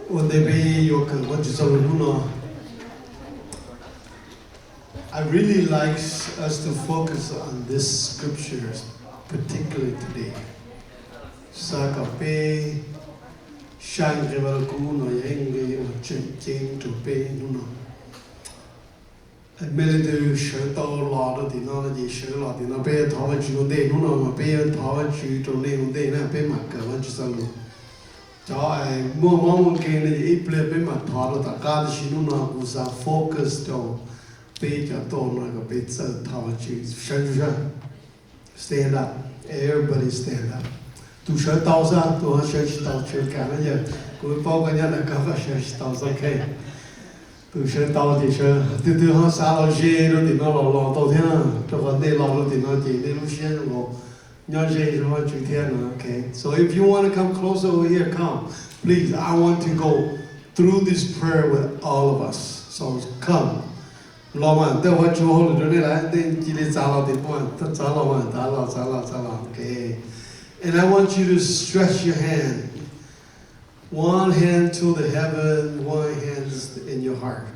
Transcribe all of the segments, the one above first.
Ua ntej peb yuav kawm Vajtswv txoj lus hnub no, I really like us to focus on this scripture, particularly today. Xav kom peb saib nqe Vaj Lug Kub no yog ib nqe uas tseem ceeb rau peb hnub no. Mej leej twg sawv tau los rau tim no no ces sawv los tim no, peb yuav thov Vajtswv ua ntej. Hnub no mas peb yuav thov Vajtswv rau nej ua ntej na, peb mam kawm Vajtswv txoj lus. Cov muaj mob muaj nkeeg no ces ib pliag peb mam thov rau tom qab, tiam sis hnub no kuv xav focus rau peb cov tuaj no kom peb txawj thov Vajtswv. Sawv tso, stand up, everybody stand up. Tus sawv tau xwb, tus ho sawv tsis tau tsis ua cas na, yog kuv paub koj nyob ntawm koj, koj sawv tsis tau xwb, ok. Tus sawv tau ces sawv, tus twg ho xav los ze rau tim no los los tau thiab, rau qhov nej los rau tim no ces nej lub siab zoo nkaus nyob ze rau Vajtswv thiab no, ok. So if you want to come closer over here, come. Please, I want to go through this prayer with all of us. So come. Los mas, tej Vajtswv hauj lwm rau nej lawm, nej cia li txav los tim no, txav los mas, txav los, txav los, txav los, ok. And I want you to stretch your hand. One hand to the heaven, one hand in your heart.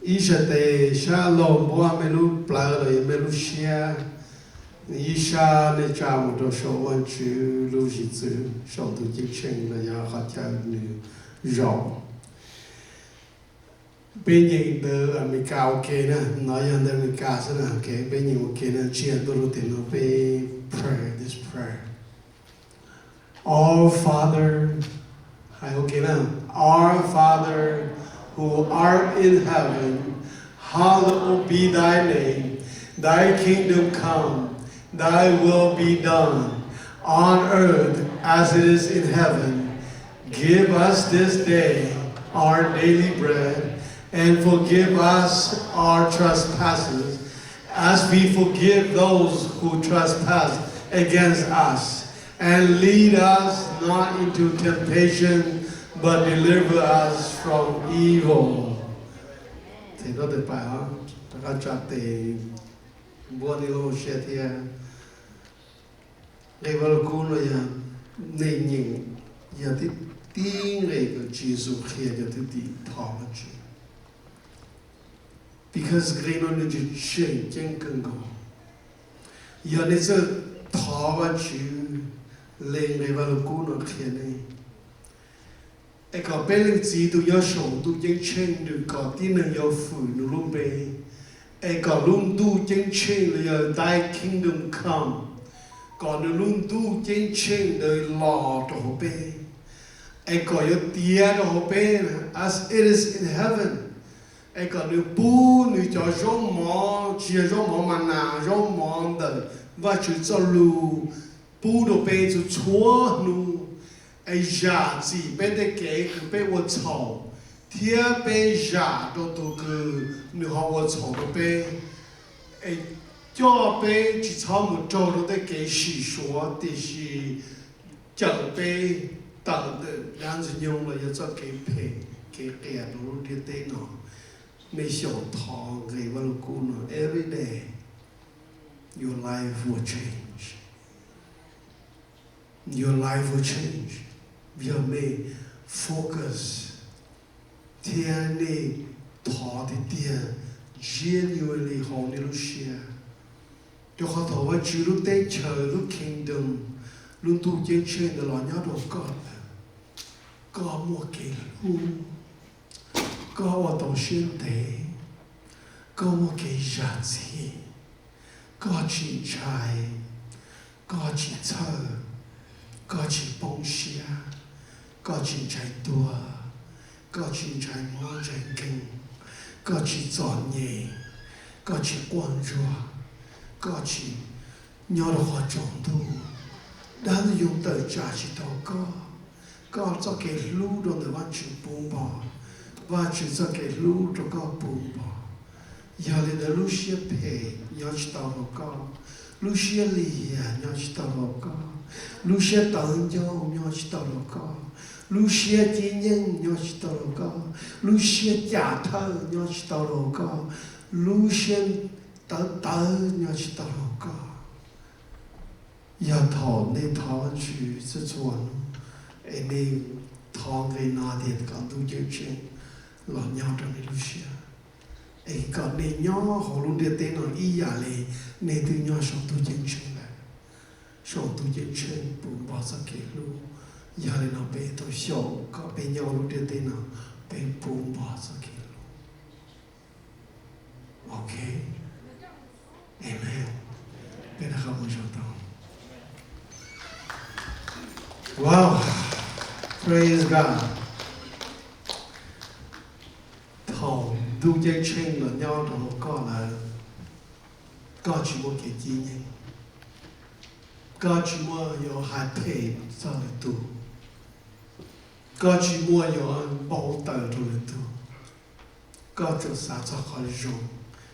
Ib sab tes sab laug npuab mej lub plawv los yog mej lub siab, ib sab nej tsa mus rau saum Vajtswv lub zim txwv, saum ntuj ceeb tsheej los yog qhov chaw nws zaum. Peb nyeem ntawv Amelikas ua ke na, no yog ntawv Amelikas xwb na, ok, peb nyeem ua ke na, ntsia tuaj rau tim no peb pray this prayer. Our Father, hais ua ke na, Our Father who art in heaven, hallowed be thy name. Thy kingdom come, thy will be done on earth as it is in heaven. Give us this day our daily bread, and forgive us our trespasses, as we forgive those who trespass against us. And lead us not into temptation, but deliver us from evil. Thov koj tus pais os, rov qab tsa tes npuab nej lub siab thiab. Nqe Vaj Lug Kub no yog nej nyeem, yog tib, tib nqe uas Tswv Yexus qhia cov thwj tim thov Vajtswv. Because nqe no nws tseem tseem ceeb kawg nkaus. Yog nej txawj thov Vajtswv li nqe Vaj Lug Kub no qhia nej, es kom peb Leej Txiv tus nyob saum ntuj ceeb tsheej nws kom tib neeg yuav hwm nws lub npe, es kom lub ntuj ceeb tsheej los yog thy kingdom come, kom nws lub ntuj ceeb tsheej ntawd los rau hauv peb, es kom yuav tiav rau hauv peb as it is in heaven. Es kom nws pub nws cov zaub mov, tsis yog zaub mov mas nas, zaub mov ntawm Vajtswv txoj lus, pub rau peb txhua txhua hnub, es zam txim peb tej kev kws peb ua txhaum, thiab peb zam rau tus kws nws ho ua txhaum rau peb, es coj peb tsis txhob mus raug rau tej kev sim suav, tiam sis cawm peb tawm ntawm dab ntxwg nyoog los yog txoj kev phem, kev qias rau lub ntiaj teb no. Nej xyaum thov nqe Vaj Lug Kub no every day, your life will change. Your life will change. Yog nej focus thiab nej thov tiag tiag genuinely hauv nej lub siab. Rau qhov thaum Vajtswv lub teb chaws, lub kingdom, lub ntuj ceeb tsheej ntawd los nyob rau koj lawm, koj muaj kev hlub, koj ua tau siab ntev, koj muaj kev zam txim, koj tsis ntshai, koj tsis txhawj, koj tsis poob siab, koj tsis ntshai tuag, koj tsis ntshai mob ntshai nkeeg, koj tsis txom nyem, koj tsis quaj ntsuag, koj tsis nyob rau qhov tsaus ntuj, dab ntxwg nyoog tawm tsam tsis tau koj, koj txoj kev hlub rau ntawm Vajtswv puv npo, Vajtswv txoj kev hlub rau koj puv npo. Yog li ntawd lub siab phem nyob tsis tau rau koj, lub siab lim hiam nyob tsis tau rau koj, lub siab tawv ncauj nyob tsis tau rau koj, lub siab cib nyeej nyob tsis tau rau koj, lub siab cam thawj nyob tsis tau rau koj, lub siab tawv tawv nyob tsis tau rau koj. Yog thaum nej thov Vajtswv txhua txhua hnub, es nej thov Thov nqe no tias kom ntuj ceeb tsheej los nyob rau nej lub siab, es kom nej nyob hauv lub ntiaj teb no ib yam li nej twb nyob saum ntuj ceeb tsheej lawm. Saum ntuj ceeb tsheej puv npo txoj kev hlub. Yog li no peb tau xyaum kom peb nyob lub ntiaj teb no peb puv npo txoj kev hlub. Ok. Amen. Peb rov qab mus zov tau. Wow. Praise God. Thaum ntuj ceeb tsheej los nyob rau hauv koj lawm, koj tsis muaj kev cia siab, koj tsis muaj yuav hais phem txog lwm tus, koj tsis muaj yuav npau taws rau lwm tus. Koj tsuas xav txog qhov zoo,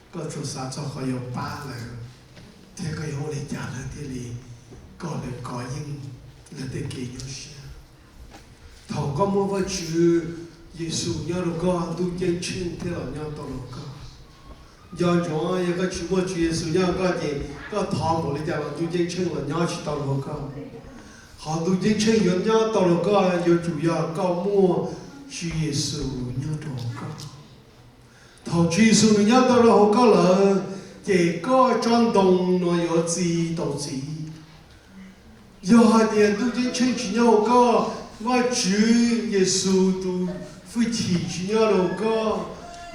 koj tsuas xav txog qhov yuav pab lawv, thiab koj yuav ua li cas lawv thiaj li kom lawv kov yeej lawv tej kev nyuaj siab. Thaum koj muaj Vajtswv Yexus nyob rau koj, ntuj ceeb tsheej thiaj los nyob tau rau koj. Nco ntsoov, yog koj tsis muaj Tswv Yexus nyob rau koj ces koj thov npaum li cas los ntuj ceeb tsheej los nyob tsis tau rau koj. Qhov ntuj ceeb tsheej yuav nyob tau rau koj yuav tsum yog koj muaj Tswv Yexus nyob rau koj. Thaum Tswv Yexus nws nyob tau rau hauv koj lawm, ces koj tsob ntoo no yuav txi tau txiv. Yog hais tias ntuj ceeb tsheej tsis nyob hauv koj, Vajtswv Yexus tus hwj chim tsis nyob rau koj,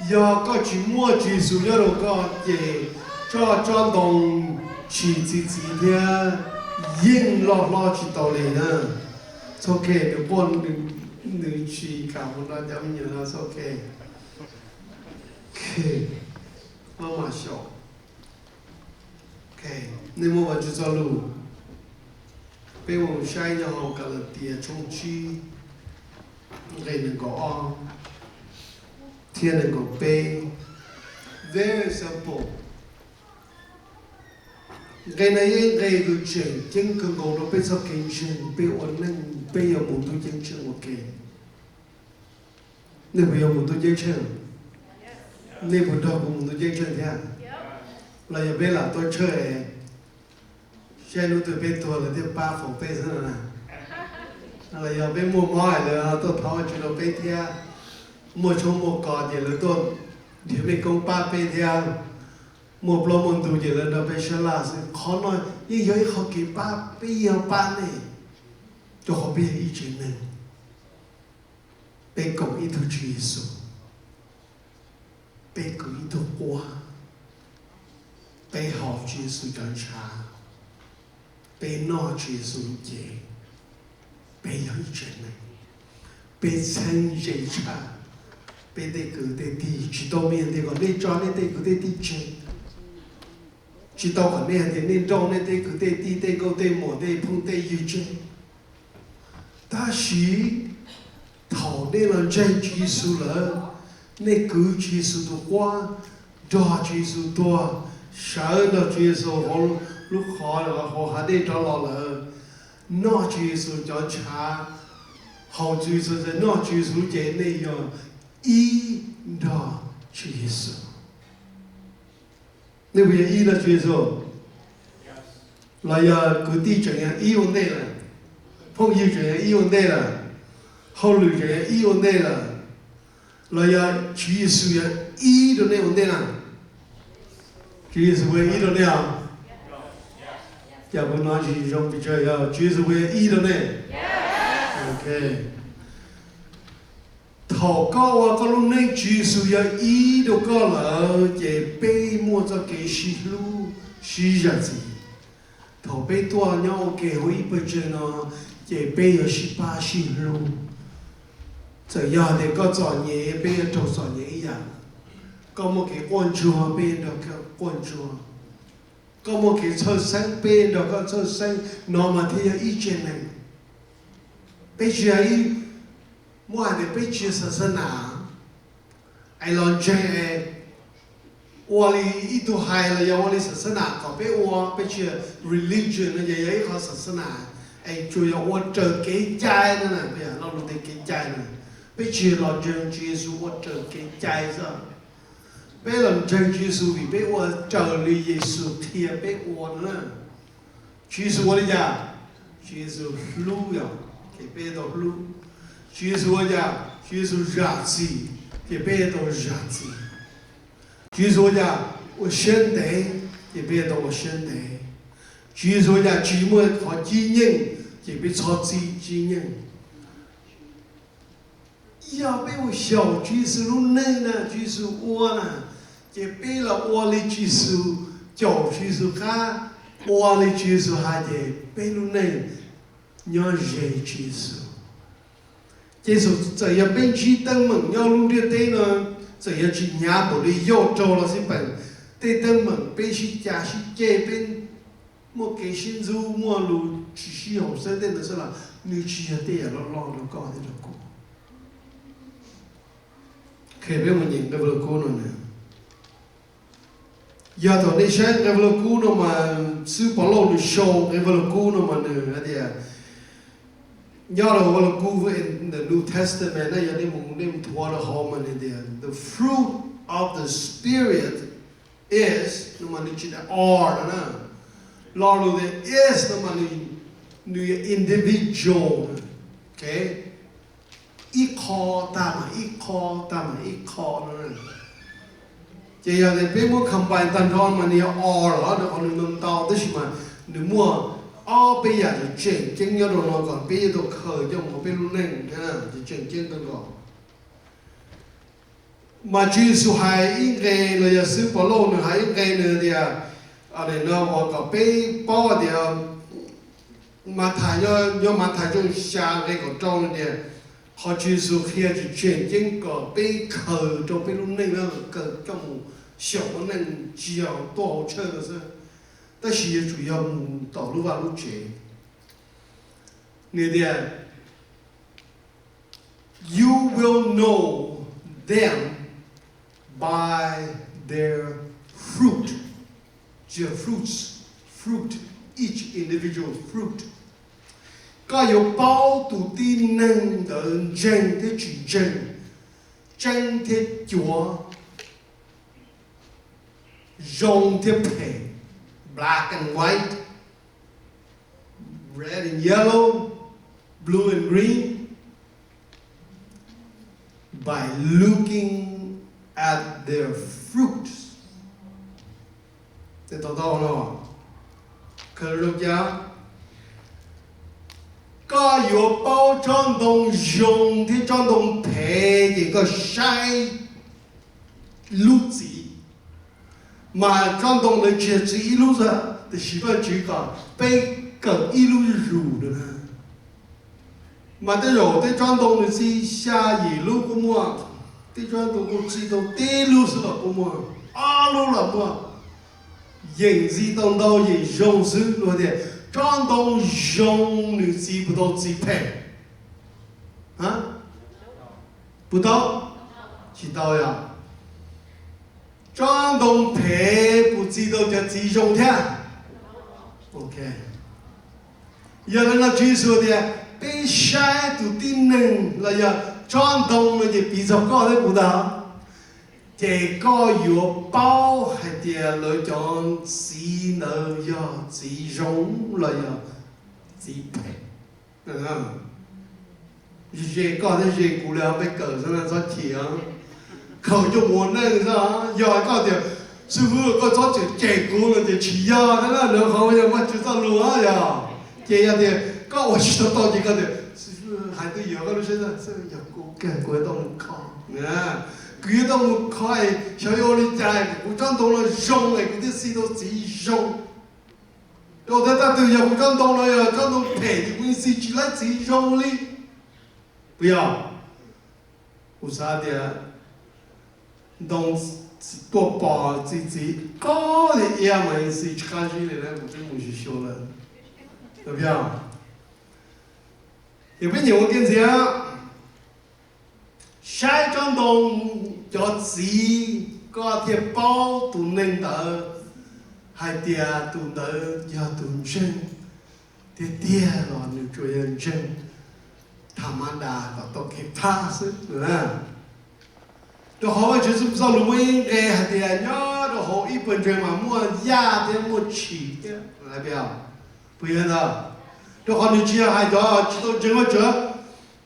yog koj tsis muaj Tswv Yexus nyob rau koj ces koj tsob ntoo tsis txi txiv thiab yeej loj hlob tsis tau li na. Txhob khe, nws quaj, nws tsis kam mus nrog cov me nyuam no, txhob khe. Maj mam xyaum. Nej muab Vajtswv txoj lus, peb mus saib nyob hauv Kalatias tshooj tsib, nqe nees nkaum ob thiab nees nkaum peb. Very simple. Nqe no yog ib nqe kws tseem ceeb kawg nkaus rau peb txoj kev ntseeg, peb ua neej, peb yuav mus ntuj ceeb tsheej ua ke. Nej puas yuav mus ntuj ceeb tsheej? Nej puas nrog kuv mus ntuj ceeb tsheej thiab? Los yog peb lam tuaj tshawj, saib hnub twg peb tuag lawv thiaj pab foom peb xwb no na? Los yog peb muaj mob es lawv tuaj thov Vajtswv rau peb thiab? Muaj tshoob muaj kos ces lawv tuaj nrhiav mej koob pab peb thiab? Muaj plaub muaj ntug ces lawv nrog peb sab laj xwb. Qhov no yeej yog ib qho kev pab, peb yeej pab nej, rau qhov peb yog ib tsev neeg. Peb koom ib tug Tswv Yexus, peb kwv ib tug quab, peb haus Tswv Yexus cov ntshav, peb noj Tswv Yexus lub cev, peb yog ib tsev neeg, peb txheeb ze tshaj. Peb tej kwv tej tij, tsis tau me ntsis kom nej tso nej tej kwv tej tij tseg, tsis tau kom nej hais tias nej nrauj nej tej kwv tej tij, tej nkauj tej muam, tej phooj tej ywg tseg. Tab sis thaum nej los ntseeg Tswv Yexus lawm, nej kwv Tswv Yexus tus quab, nrog Tswv Yexus tuag, sawv nrog Tswv Yexus hauv lub qhov, hauv hav dej rov los lawm, noj Tswv Yexus cov ntshav, haus Tswv Yexus, noj Tswv Yexus lub cev, nej yog ib nrog Tswv Yexus. Nej puas yog ib nrog Tswv Yexus? Los yog kwv tij tseem yog ib ua ntej lawm, phooj ywg tseem yog ib ua ntej lawm, hauj lwm tseem yog ib ua ntej lawm, los yog Tswv Yexus yog ib rau nej ua ntej na? Tswv Yexus puas yog ib rau nej os? Cas kuv hnov tsis zoo pes tsawg, yog Tswv Yexus puas yog ib rau nej? Ok. Thaum koj ua koj lub neej Tswv Yexus yog ib rau koj lawm ces peb muaj txoj kev sib hlub sib zam txim. Thaum peb tuaj nyob ua ke hauv ib pawg ntseeg no ces peb yuav sib pab sib hlub. Txawm yog tias koj txom nyem peb yuav raug txom nyem ib yam, koj muaj kev quaj ntsuag peb yuav nrog koj quaj ntsuag, koj muaj kev txhawj xeeb peb yuav nrog koj txhawj xeeb, no mas thiaj yog ib tsev neeg. Peb tsis yog ib, muab hais tias peb tsis yog xav xab nas es los ntseeg es ua li ib tug hais los yog ua li xav xab nas kom peb ua, peb tsis yog religion no ces yog ib qho xav xab nas es tsuas yog ua raws kev cai no na, peb yog lo lus tias kev cai no. Peb tsis yog los ntseeg Tswv Yexus ua raws kev cai xwb, peb los ntseeg Tswv Yexus vim peb ua raws li Yexus qhia peb ua no na. Tswv Yexus ua li cas? Tswv Yexus hlub yog, ces peb tau hlub. Tswv Yexus ua cas? Tswv Yexus zam txim, ces peb tau zam txim. Tswv Yexus ua cas? Ua siab ntev, ces peb tau ua siab ntev. Tswv Yexus ua cas? Tsis muaj qhov cib nyeej, ces peb txhob txib cib nyeej. Yog peb mus xyaum Tswv Yexus lub neej na, Tswv Yexus ua na, ces peb los ua li Tswv Yexus, caum Tswv Yexus qab, ua li Tswv Yexus hais ces peb lub neej nyob ze Tswv Yexus. Ces txawm yog peb ntsib teeb meem nyob lub ntiaj teb no, txawm yog tsis hnyav npaum li yauj raug los xij peem, tej teeb meem peb sib cav sib ceg, peb muaj kev sib ntxub, muaj lus tsis sib haum xeeb tej ntawd xwb los nws tsis yog tej yam loj loj rau koj thiab rau kuv. Qhia peb mus nyeem nqe Vaj Lug Kub no na. Yog thaum nej saib nqe Vaj Lug Kub no mas xib hwb Povlauj nws sau nqe Vaj Lug Kub no mas nws hais tias, nyob rau Vaj Lug Kub, the New Testament na, yog nej mus nej mus thuav rau hauv mas nws tias the fruit of the Spirit is no mas nws tsis tias are no na. Lo lus tias is no mas nws yog individual, ib qho tag mas ib qho tag mas ib qho no. Ces yog tias peb muab combine tag nrho mas nws yog are los rau qhov nws ntau ntau tab sis mas nws muaj ob peb yam tseem ceeb nyob rau no kom peb yuav tau khaws coj mus ua peb lub neej tseem ceeb kawg nkaus. Mas Tswv Yexus hais ib nqe los yog xib hwb Povlauj nws hais ib nqe nws tias, no uas kom peb paub tias Mathais, nyob Mathais tshooj xya nqe kaum rau nws tias, qhov Tswv Yexus qhia tseem ceeb kom peb khaws rau peb lub neej na, khaws coj mus xyaum ua neej tsis yog tuaj hauv tshawj no xwb, tab sis yuav tsum yog mus tom lub vaj lub tsev. Nws tias, you will know them by their fruit, their fruits, fruit, each individual fruit. Koj yuav paub tus tib neeg ntawd ntseeg thiab tsis ntseeg, tseeb thiab cuav, zoo thiab phem, black and white, red and yellow, blue and green, by looking at their fruits. Tau tau no, koj yuav paub tsob ntoo zoo thiab tsob ntoo phem ces koj saib lub txiv. Mas tsob ntoo ntawd tsis yog txiv ib lub xwb, tiam sis Vajtswv kom peb kawm ib lub zus na. Mas tej zaum tej tsob ntoo nws txi xya yim lub kuj muaj, tej tsob ntoo kuj txi tau tib lub xwb los kuj muaj, ob lub los muaj. Yeem ntxiv tau ntau yeem zoo xwb, luag tias tsob ntoo zoo nws txi puas tau txiv phem? Puas tau? Tsis tau yog? Tsob ntoo phem puas txi tau cov txiv zoo thiab? Yog li no Tswv Yexus tias peb saib tus tib neeg los yog tsob ntoo no ces piv txog koj thiab kuv ntag, ces koj yuav paub hais tias lawv cov txiv ntawd yog txiv zoo los yog txiv phem. Ze koj thiab ze kuv li peb kawm xwb na, txhob chim, khaws coj mus ua neej xwb. Yog koj tias, xib fwb koj txhob tseem cem kuv no ces tsis yog thiab na, lawv qhov yog Vajtswv txoj lus yog. Ces yog tias koj ua tsis tau tau ces koj tias, xib fwb hais twb yuav koj lub siab, yog kuv kawg kuv yuav tau mus kho, kuv yuav tau mus kho, xyov yuav ua li cas kuv tsob ntoo no zoo es kuv thiaj txi tau txiv zoo. Rau thiab, tab sis yog kuv tsob ntoo no yog tsob ntoo phem ces kuv yeej txi tsis laib txiv zoo li. Puas yog? Kuv xav tias ntoo tuaj pom txi txiv qab li iab mas yeej txi tsis qab zib li na, kuv twb mus xyuas xyuas lawm. Yog peb nyiam ua ke ntxiv, saib tsob ntoo cov txiv, koj thiaj paub tus neeg ntawd hais tias tus ntawd yog tus ntseeg tiag tiag los nws tsuas yog ntseeg tham ma das kom tau kev pab xwb. Rau qhov Vajtswv txoj lus muaj ib nqe hais tias nyob rau hauv ib puas ntseeg mas muaj yaj thiab muaj tshis thiab. Puas yog ntawd? Rau qhov nws tsis yog hais cov tsis tau ntseeg Vajtswv,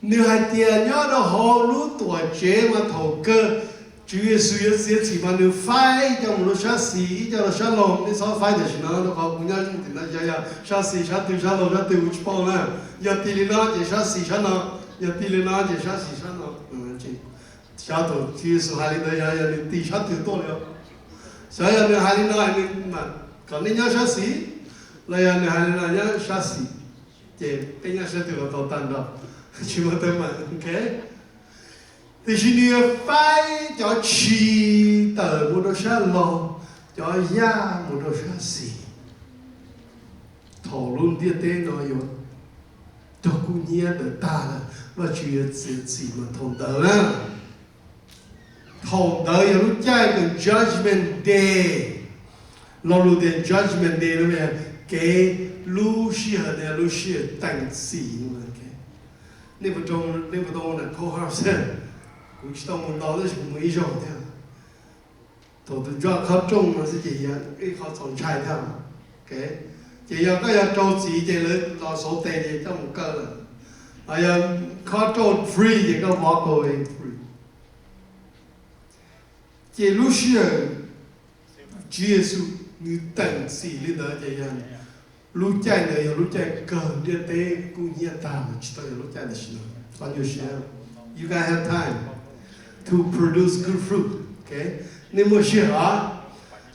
Nws hais tias nyob rau hauv lub tuam tsev mas thaum kawg Tswv Yexus yuav txiav txim mas nws faib ib co mus rau sab xis ib co rau sab laug. Nej txhob faib tam sim no rau qhov kuv nyob tim no xyov yog sab xis sab twg sab laug sab twg kuv tsis paub na. Yog tig li no ces sab xis sab no, yog tig li no ces sab xis sab no. Xyov tus Tswv Yexus hais li ntawd yog yog nws tig sab twg tuaj li. Xyov yog nws hais li no nws kom nej nyob sab xis, los yog nws hais li no nyob sab xis, ces peb nyob sab twg los tau tag nrho, tsis muaj teeb meem. Tiam sis nws yuav faib cov tshis tawm mus rau sab laug, cov yaj mus rau sab xis. Thaum lub ntiaj teb no yuav raug kub hnyiab ntawd tag lawm, Vajtswv yuav txiav txim mas thaum ntawd na. Thaum ntawd yog lub caij uas judgment day. Lo lus tias judgment day no yog kev lub sij hawm, lub sij hawm teem txim. Nej puas tau mus na Cold Harbor? Kuv tsis tau mus ntau tab sis kuv mus ib zaug thiab. Thaum tus ntsuag khob rooj no xwb ces yog ib qho txaus ntshai thiab. Ces yog koj yog rau txim ces lawv los xauv tes ces coj mus kaw lawm. Ho yog khob rooj free ces koj walk away free. Ces lub sij hawm Tswv Yexus nws teem txim li ntawd ces yog lub caij ntawd yog lub caij kawg ntiaj teb kub hnyiab tag, tsis tau yog lub caij tam sim no. Qhov nyuaj siab, you guys have time to produce good fruit. Nej muaj sij hawm,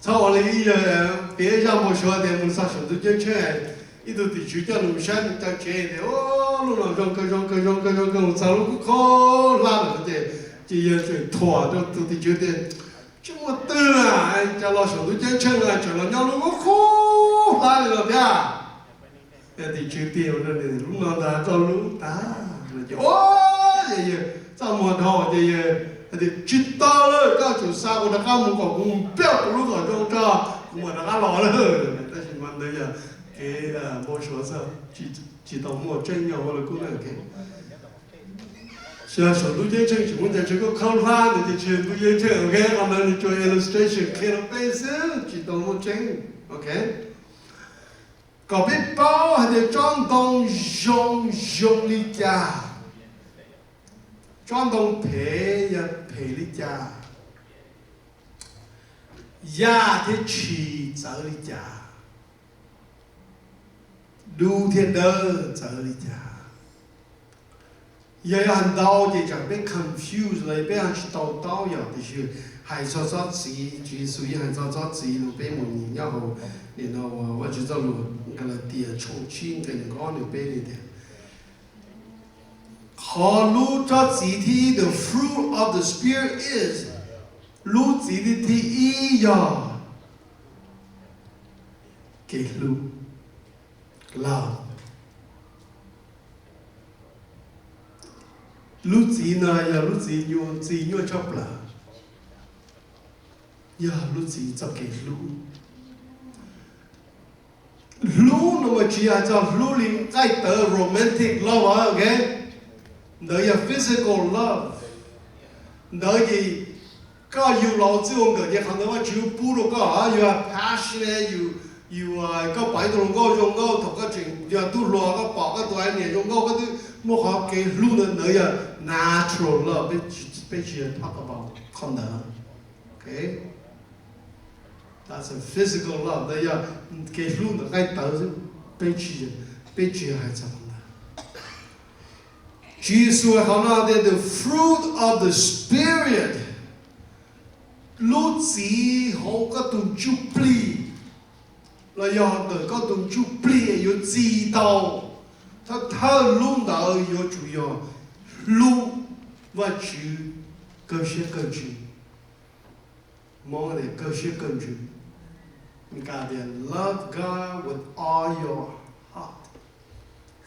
txhob ua li ib yawg piav zaj npau suav tias mus txog saum ntuj ceeb tsheej, ib tug tim tswv coj nws mus saib nws cov tsev tias lub no zoo kawg zoo kawg zoo kawg zoo kawg, mus txog lub kub qhov hlab lawm ces, ces yawg tseem thuam rau tus tim tswv tias, tsis muaj twg na, cas los saum ntuj ceeb tsheej no tseem los nyob lub kub qhov hlab li no thiab. Tim tswv tias, lub no ntag koj lub tag no ces, o, yawg txaj muag dhau ces yawg hais tias tsis tau lawm, koj tsum xa kuv rov qab mus kom kuv mus piav kuv lub kom zoo tso, kuv mam rov qab los lawm. Tab sis mas ntawd yog kev npau suav xwb, tsis tau muaj tseeb yog ua lawv kub na. Saum ntuj ceeb tsheej tsis muaj cov tsev kub qhov hlab ntawd ces tsis yog ntuj ceeb tsheej, ok, qhov ntawd nws tsuas illustration qhia rau peb xwb, tsis tau muaj tseeb, ok. Kom peb paub hais tias tsob ntoo zoo zoo li cas, tsob ntoo phem yog phem li cas, yaj thiab tshis txawv li cas, dub thiab dawb txawv li cas. Yog yuav hais ntau ces tsam peb confuse los peb ho tsis to taub yom, tiam sis hais txog tsob txiv, Tswv Yexus yeej hais txog txob txiv no peb mus nyeem nyob hauv nim no uas Vajtswv txoj lus Galatias tshooj tsib nqe nees nkaum ob nws peb li tias, qhov lub tsob txiv thib ib, the fruit of the Spirit is, lub txiv thib ib yog kev hlub, love. Lub txiv no yog lub txiv nyuaj, txiv nyuaj tshaj plaws, yog lub txiv txoj kev hlub. Hlub no mas tsis yog hais txog hlub li nqaij tawv romantic love, ok. Ntawd yog physical love. Ntawd ces koj yug los txij ua nkawm ces qhov ntawd Vajtswv pub rau koj, you are passionate, you, you, koj pom ib tug hluas nkauj zoo nkauj, thaum koj tseem yog tub hluas koj pom koj tus niam zoo nkauj, koj twb muaj qhov kev hlub ntawd, ntawd yog natural love, peb tsis yog talk about qhov ntawd. That's a physical love, ntawd yog kev hlub ntawm nqaij tawv xwb, peb tsis, peb tsis yog hais txog ntawd. Tswv Yexus hais qhov no tias the fruit of the Spirit, lub txiv hauv koj tus ntsuj plig los yog ntawm koj tus ntsuj plig yuav txi tau thawj thawj lub ntawd yuav tsum yog hlub Vajtswv kawg siab kawg ntsws. Hmoob tias kawg siab kawg ntsws, Meskas tias love God with all your heart,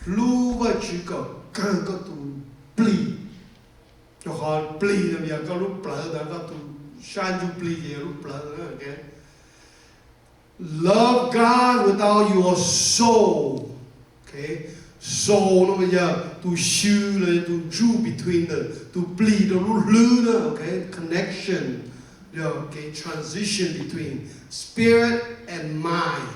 hlub Vajtswv kom kawg koj tus plig. Rau qhov plig no yog koj lub plawv ntawd, koj tus sab ntsuj plig ces yog lub plawv ntawd. Love God with all your soul. Soul no mas yog tus xyw los yog tus ntsuj between the, tus plig rau lub hlwb na, connection, yog kev transition between spirit and mind.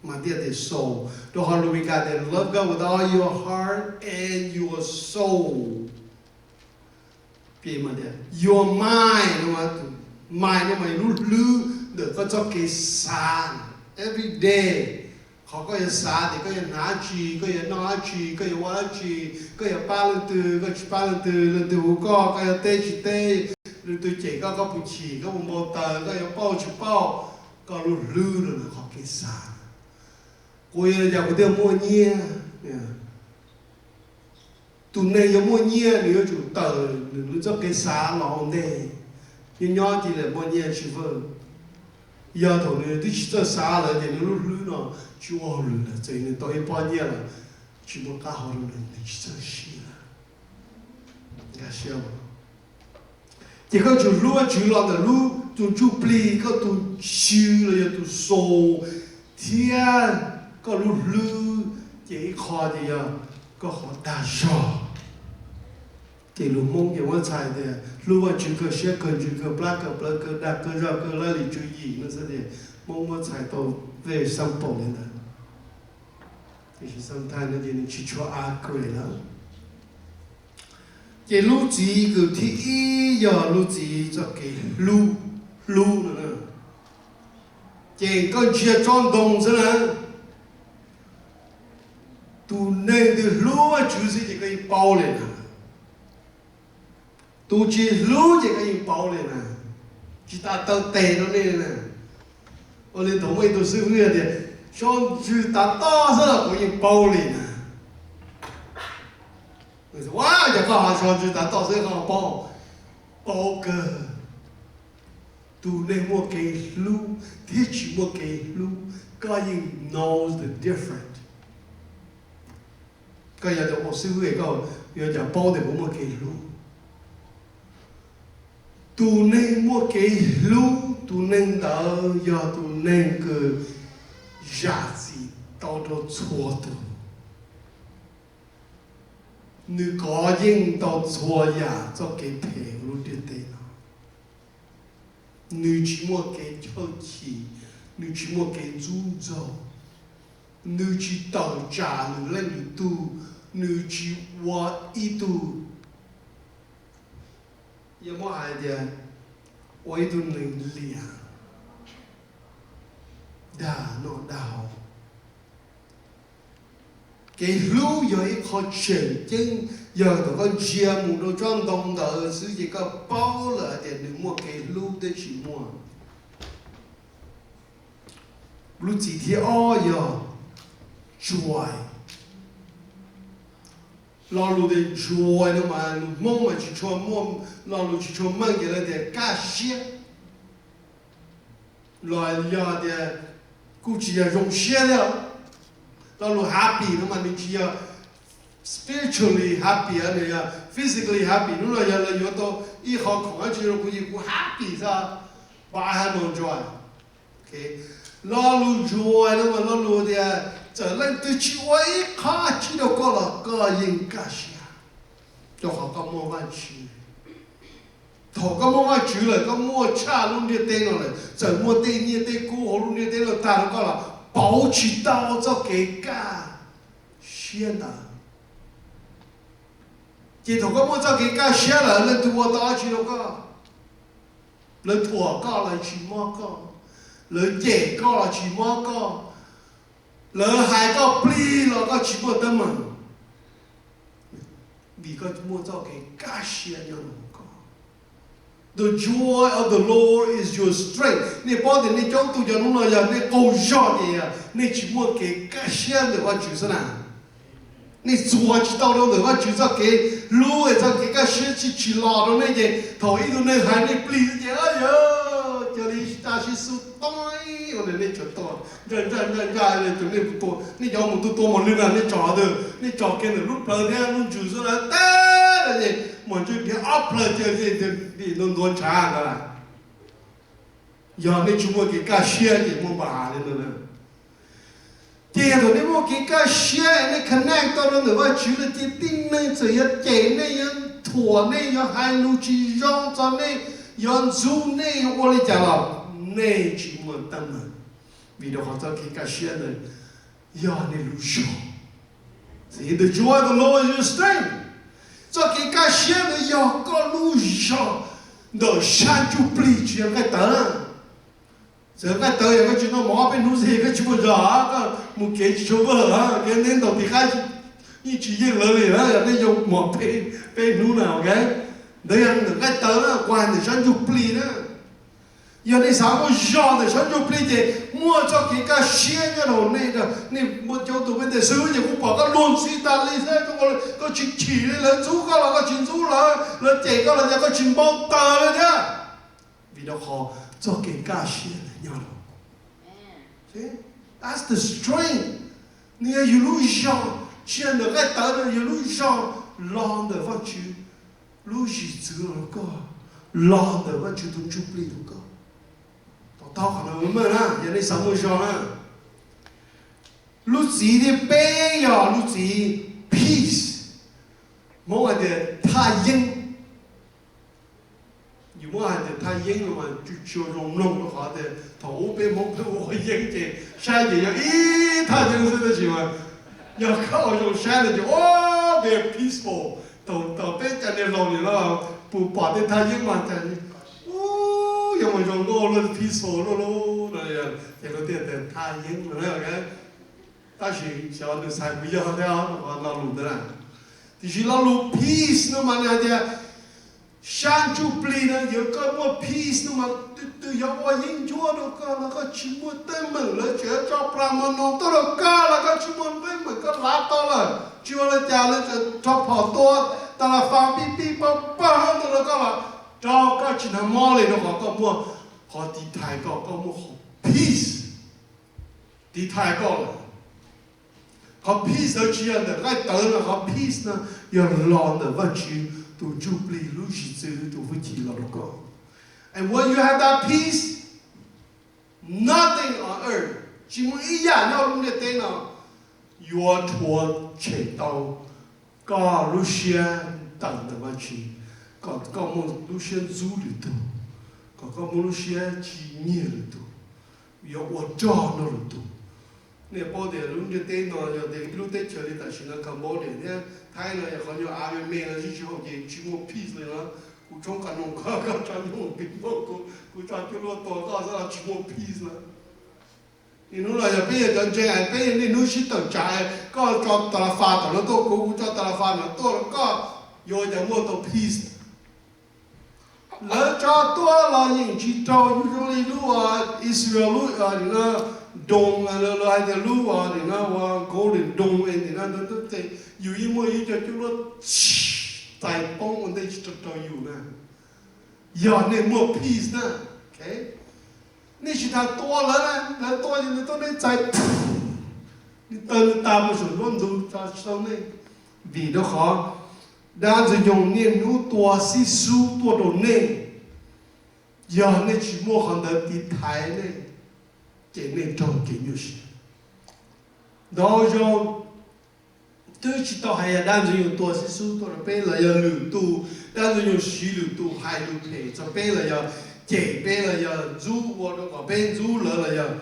Mas thiaj tias soul, rau qhov lus Meskas tias love God with all your heart and your soul. Your mind no, mind no mas lub hlwb ntawm koj txoj kev xav every day. Qhov koj yuav xav tias koj yuav hnav dab tsi, koj yuav noj dab tsi, koj yuav ua dab tsi, koj yuav pab leej twg, koj tsis pab leej twg, leej twg hu koj, koj yuav teb tsis teb, leej twg cem koj, koj puas chim, koj puas npau taws, koj yuav pauj tsis pauj, koj lub hlwb no ntawm qhov kev xav. Kuv yuav li cas kuv thiaj muaj nyiaj? Tus neeg yuav muaj nyiaj nws yuav tsum tawm nws txoj kev xav los ua ntej. Nyob nyob cia li muaj nyiaj tsis vwj. Yog thaum nws twb tsis txawj xav lawm ces nws lub hlwb no tsis ua hauj lwm lawm, txawm nws tau ib pob nyiaj los tsis muaj qab hau rau nws, nws tsis txawj siv lawm. Ces koj tsum hlub Vajtswv los ntawm lub tus ntsuj plig, koj tus xyw los yog tus soul, thiab koj lub hlwb, ces ib qho ces yog koj qhov dag zog. Ces lus Hmoob ces muab txhais tias hlub Vajtswv kawg siab kawg ntsws kawg plab kawg plawv kawg dag kawg zog kawg laj lim tswv yim no xwb, ces Hmoob muab txhais tau very simple li ntawd. Tiam sis sometimes no ces nws tsis tshua accurate lawm. Ces lub txiv kws thib ib yog lub txiv txoj kev hlub, hlub no. Ces koj ntsia tsob ntoo xwb na, tus neeg twg hlub Vajtswv xwb ces koj yeej paub li na. Tus tsis hlub ces koj yeej paub li na. Tsis tas taw tes rau nej li na. Ua li thaum muaj ib tug xib hwb tias, so ntsws tav toj xwb los kuv yeej paub li na. Ua cas koj ho so ntsws tav toj xwb koj ho paub? Paub kawg. Tus neeg muaj kev hlub thiab tsis muaj kev hlub, koj yeej know the difference. Koj yog tus ua xib hwb, koj yuav cas paub tias kuv muaj kev hlub? Tus neeg muaj kev hlub, tus neeg ntawd yog tus neeg kws zam txim tau rau txhua tus. Nws kov yeej tau txhua yam txoj kev phem lub ntiaj teb no. Nws tsis muaj kev chawj chim, nws tsis muaj kev ntxub ntxaug, nws tsis tawm tsam nws leej nws tug, nws tsis ua ib tug, yog muab hais tias ua ib tug neeg liam, dag noj dag haus. Kev hlub yog ib qho tseem ceeb, yog thaum koj ntsia mus rau tsob ntoo ntawd xwb ces koj paub lawm hais tias nws muaj kev hlub thiab tsis muaj. Lub txiv thib ob yog joy. Lo lus tias joy no mas lus Hmoob mas tsis tshua muaj, lo lus tsis tshua meej ces lawv tias kaj siab. Los yog tias kuj tsis yog zoo siab thiab. Lo lus happy no mas nws tsis yog spiritually happy, nws yog physically happy. Hnub no yog lawv yuav tau ib qho khoom dab tsi rau kuv ces kuv happy xwb, but I have no joy. Lo lus joy no mas lo lus tias txawm leej twg tsis ua ib qho dab tsi rau koj los koj yeej kaj siab, rau qhov koj muaj Vajtswv. Thaum koj muaj Vajtswv lawm koj muaj tshaj lub ntiaj teb no lawm, txawm muaj tej nyiaj tej kub hauv lub ntiaj teb no tag rau koj los pauv tsis tau txoj kev kaj siab ntawd. Ces thaum koj muaj txoj kev kaj siab lawm leej twg ua tau dab tsi rau koj? Lawv thuam koj los tsis mob koj, lawv cem koj los tsis mob koj, lawv hais koj plig los koj tsis muaj teeb meem, vim koj muaj txoj kev kaj siab nyob hauv koj. The joy of the Lord is your strength. Nej paub tias nej coob tug cov hnub no yog nej qaug zog ces nej tsis muaj kev kaj siab ntawm Vajtswv xwb na. Nej txuas tsis tau rau ntawm Vajtswv txoj kev hlub, txoj kev kaj siab tsis tsis los rau nej ces thaum ib tug neeg hais nej plig ces, yog cia li tsa sib xub toib ua nej tsuas tuaj ntsaj ntsaj ntsaj ntsaj, tus nej mus tua, nej cov mus tua tua mos lwg na nej tso twg, nej tso kiag ntawm lub plawv thiab lub ntsws xwb na teb ces mos ntsws dhia ob plawg cia li ntuav ntuav ntshav ntawd lawm. Yog nej tsis muaj kev kaj siab ces muaj npa has li ntawd na. Ces yog thaum nej muaj kev kaj siab nej connect tau rau ntawm Vajtswv lawm ces tib neeg txawm yuav cem nej, yuav thuam nej, yuav hais lus tsis zoo txog nej, yuav ntxub nej, yuav ua li cas los nej tsis muaj teeb meem. Vim rau qhov txoj kev kaj siab ntawd yog nej lub zog. See, the joy of the Lord is your strength. Txoj kev kaj siab ntawd yog koj lub zog ntawm sab ntsuj plig, tsis yog nqaij tawv na. Txawm nqaij tawv yog koj tsis noj mov peb hnub xwb koj tsis muaj zog, koj mus kev tsis tshua vag, kev ntev ntaus tim qab yeej tsis yeej lawv li na, yog nej yuav mov peb hnub na, ok. Ntawd yog ntawm nqaij tawv na, kuv hais ntawm sab ntsuj plig na. Yog nej xav muaj zog ntawm sab ntsuj plig ces muaj txoj kev kaj siab nyob rau nej. Nej muaj coob tus peb ntej xwb ces kuv pom koj luag ntxhi tas li xwb, koj tsis chim li, lawv ntxub koj los koj tsis ntxub lawv, lawv cem koj los cas koj tsis npau taws li thiab. Vim rau qhov txoj kev kaj siab nyob rau, that's the strength. Nws yog yus lub zog, tsis yog ntawm nqaij tawv, yog lub zog los ntawm Vajtswv lub zim txwv rau koj, los ntawm Vajtswv tus ntsuj plig rau koj. To taub qhov no meej na, yog nej xav muaj zog na. Lub txiv thib peb yog lub txiv peace, Hmoob hais tias thaj yeeb. Yus muab hais tias thaj yeeb no mas tsis tshua zoo mloog rau qhov tias thaum ub peb Hmoob peb ua yeeb ces saib ces yog ib thaj yeeb xwb, tab sis mas yog koj ua zoo saib no ces ua, very peaceful. Thaum peb cov niag laus nim no pum pom tej thaj yeeb mas cas ua, yuav mus zoo nkauj luaj, peaceful luaj lauj no, ces luag thiaj tias thaj yeeb no. Tab sis xyov nws txhais puas yog thiab lo lus ntawd na. Tiam sis lo lus peace no mas nws hais tias sab ntsuj plig no yog koj muaj peace no mas tus twg yuav ua yeeb ncuab rau koj los koj tsis muaj teeb meem, lawv tseem tso plas mos noos tuaj rau koj los koj tsis muaj teeb meem, koj lav tau lawm tsis ua li cas, lawv tseem rho phom tua, tas las fas pij pij paj paj tuaj rau koj los rau koj tsis hnov mob li, rau qhov koj muaj qhov tiv thaiv koj, koj muaj qhov peace tiv thaiv koj lawm. Qhov peace ntawd tsis yog ntawm nqaij tawv no, qhov peace no yog los ntawm Vajtswv tus ntsuj plig lub zim txwv tus hwj chim los rau koj. And when you have that peace, nothing on earth, tsis muaj ib yam nyob lub ntiaj teb no yuav rhuav tshem tau koj lub siab tawm ntawm Vajtswv, kom koj muaj lub siab ntxub lwm tus, kom koj muaj lub siab tsis nyiag lwm tus, yuav ua rog nrog lwm tus. Nej paub tias lub ntiaj teb no yog tias ib lub teb chaws li tam sim no Cambodia thiab Thaib no yog qhov nyuag av me me no tsis tsis haum ces tsis muaj peace li no. Kuv tshoob qab noog koj, koj tso nyuag pim npauj kuv, kuv tso cuaj luaj tua koj xwb los tsis muaj peace na. Niaj hnub no yog peb yog cov ntseeg es peb niaj hnub sib tawm tsam, koj tso tas las fas tom no tuaj kuv, kuv tso tas las fas no tuaj rau koj, yuav ua cas muaj tau peace? Lawv tso tuaj los yeej tsis raug yus zoo li lub Israel lub no doo, lawv hais tias lub nim no ua Golden Dome nim no, yus yeej muaj ib co cuaj luaj txais poob ua ntej tsis raug yus na. Yog nej muaj peace na, nej tsis tas tua lawv, lawv tua ces nws tuaj nej txais, nws tawg nws tas mus saum nruab ntug tso tsis tau nej. Vim rau qhov dab ntxwg nyoog niaj hnub tua xib xub tuaj rau nej. Yog nej tsis muaj qhov ntawd tiv thaiv nej, ces nej raug kev nyuaj siab. Ntau zaus twb tsis tau hais yog dab ntxwg nyoog tua xib xub tuaj rau peb los yog lwm tus, dab ntxwg nyoog siv lwm tus hais lus phem txog peb los yog cem peb los yog ntxub ua rau kom peb ntxub lawv los yog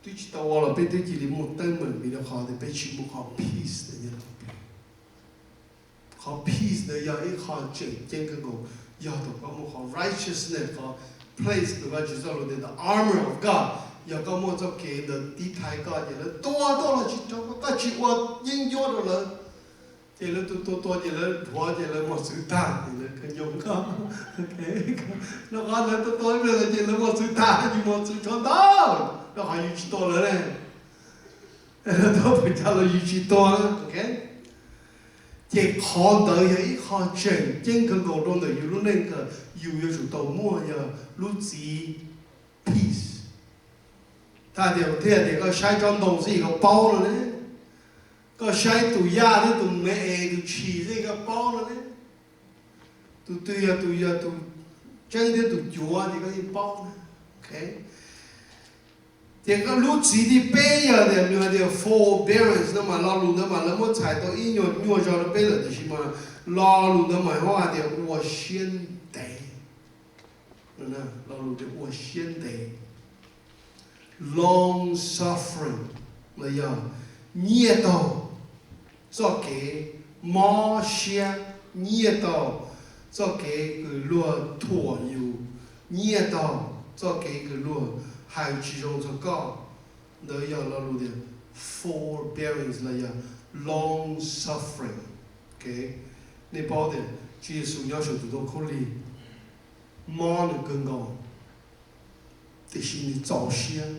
twb tsis tau ua los peb twb cia li muaj teeb meem vim rau qhov tias peb tsis muaj qhov peace ntawd nyob rau hauv peb. Qhov peace ntawd yog ib qho tseem ceeb kawg nkaus. Yog thaum koj muaj qhov righteousness, qhov place ntawd Vajtswv txoj lus tias the armor of God, yog koj muaj txoj kev ntawd tiv thaiv koj ces lawv tua tuaj los tsis raug koj, koj tsis ua yeeb ncuab rau lawv. Ces lawv tua tua tua ces lawv dhuav ces lawv mos txwv tag ces lawv kawg nyob koj. Rau qhov lawv tua tua ib pliag ces lawv mos txwv tag, yus mos txwv tshuav ntau, rau qhov yus tsis tua lawv ne. Lawv tuaj pem cas los yus tsis tua. Ces qhov ntawd yog ib qho tseem ceeb kawg nkaus rau ntawm yus lub neej kom yus yuav tsum tau muaj yog lub txiv peace. Txhais tias thiaj tias koj saib tsob ntoo xwb koj paub no ne, koj saib tus yaj thiab tus me es tus tshis xwb koj paub no ne, tus twg yog tus, yog tus tseeb thiab tus cuav ces koj yeej paub na. Ces lub txiv thib peb yog tias nws hais tias forbearance no mas lo lus ntawd mas lawv muab txhais tau ib nyuag nyuaj zog rau peb lawm tiam sis mas lo lus ntawd mas ho hais tias ua siab ntev. Lo lus tias ua siab ntev. Long suffering los yog nyiaj taug txoj kev mob siab, nyiaj taug txoj kev kws luag thuam yus, nyiaj taug txoj kev kws luag hais tsis zoo txog koj. Ntawd yog lo lus tias forbearance los yog long suffering. Nej paub tias Tswv Yexus nyob saum tus ntoo khaub lig, mob nws kawg nkaus, tiam sis nws txaus siab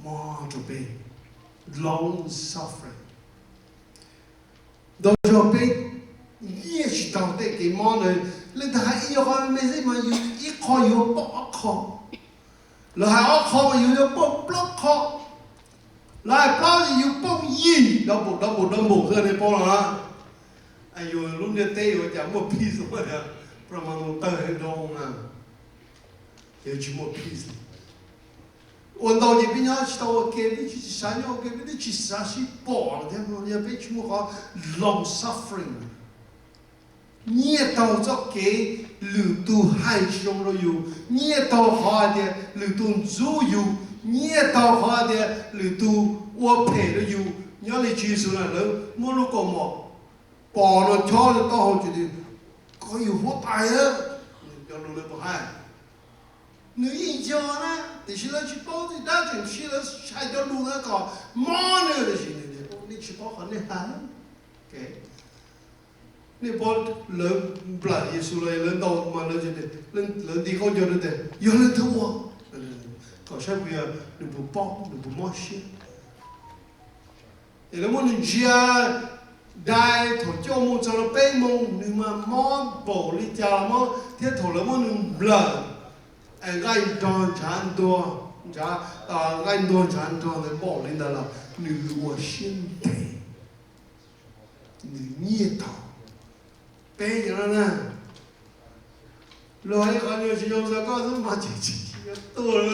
mob rau peb. Long suffering. Ntau zaug peb nyiaj tsis taug tej kev mob ntawd. Leej twg hais ib qho me xwb mas yus ib qho yuav poob ob qho, lawv hais ob qho mas yus yuav poob plaub qho, lawv hais plaub ces yus poob yim, double double xwb nej paub los. Yus lub ntiaj teb yuav cas muaj peace, pab mas mus tawg heev rau na, yus tsis muaj peace. Ua ntau ces peb nyob tsis tau ua ke, peb tsis xav nyob ua ke, peb twb tsis xav sib pom thiab. Yog peb tsis muaj qhov long suffering, nyiaj taug txoj kev lwm tus hais tsis zoo rau yus, nyiaj taug qhov hais tias lwm tus ntxub yus, nyiaj taug qhov hais tias lwm tus ua phem rau yus. Nyob li Tswv Yexus na, lawv muab lub kaus mom pos no chob rau taub hau ces, koj yus huab tais, cov lus lawv puas hais? Nws yeej yog na, tiam sis lawv tsis paub tej dab tseem sis lawv hais cov lus na kom mob nws, tiam sis nej tsis paub qhov nej hais. Nej paub lawv nplawm Yexus los lawv ntaus mas lawv, lawv nti qaub ncaug tias yog leej twg ua, kom saib puas yog nws puas paub, nws puas mob siab. Es lawv muab nws ntsia dai thaum cuaj moos txog rau peb moos, nws mas mob npaum li cas los mob, thiab thaum lawv muab nws nplawm es nqaij nrog ntshav ntuag, nqaij ntuag ntshav nrog ntawd npaum li ntawd los nws ua siab ntev, nws nyiaj taug. Peb cov no na, luag hais ib qho nyuag tsis zoo rau koj xwb mas tsis tsis tsis yuav tuag li.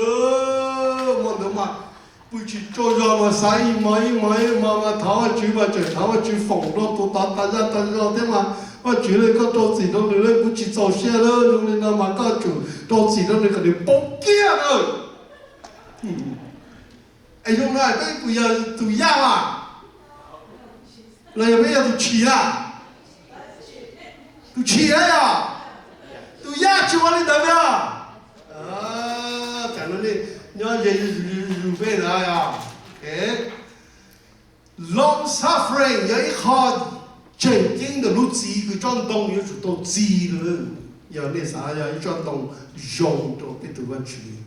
Hmo ntawd mas pw tsis tsaug zog mas xav ib hmos ib hmos ib hmos mas thov Vajtswv mas tseem thov Vajtswv foom rau tus tod tas zaj tas zog thiab mas, Vajtswv, koj rau txim rau nws, kuv tsis txaus siab lawm, zoo li no mas koj tsum rau txim rau nws kom nws poob kiag na. Es zoo no peb puas yog tus yaj mas, los yog peb yog tus tshis a? Tus tshis a yog? Tus yaj tsis ua li ntawd yog? Tam no nej nyob ze zus peb ntawd yog? Long suffering yog ib qho tseem ceeb ntawm lub txim kws tsob ntoo yuav tsum tau txi rau. Yog nej xav yog ib tsob ntoo zoo rau peb tus Vajtswv.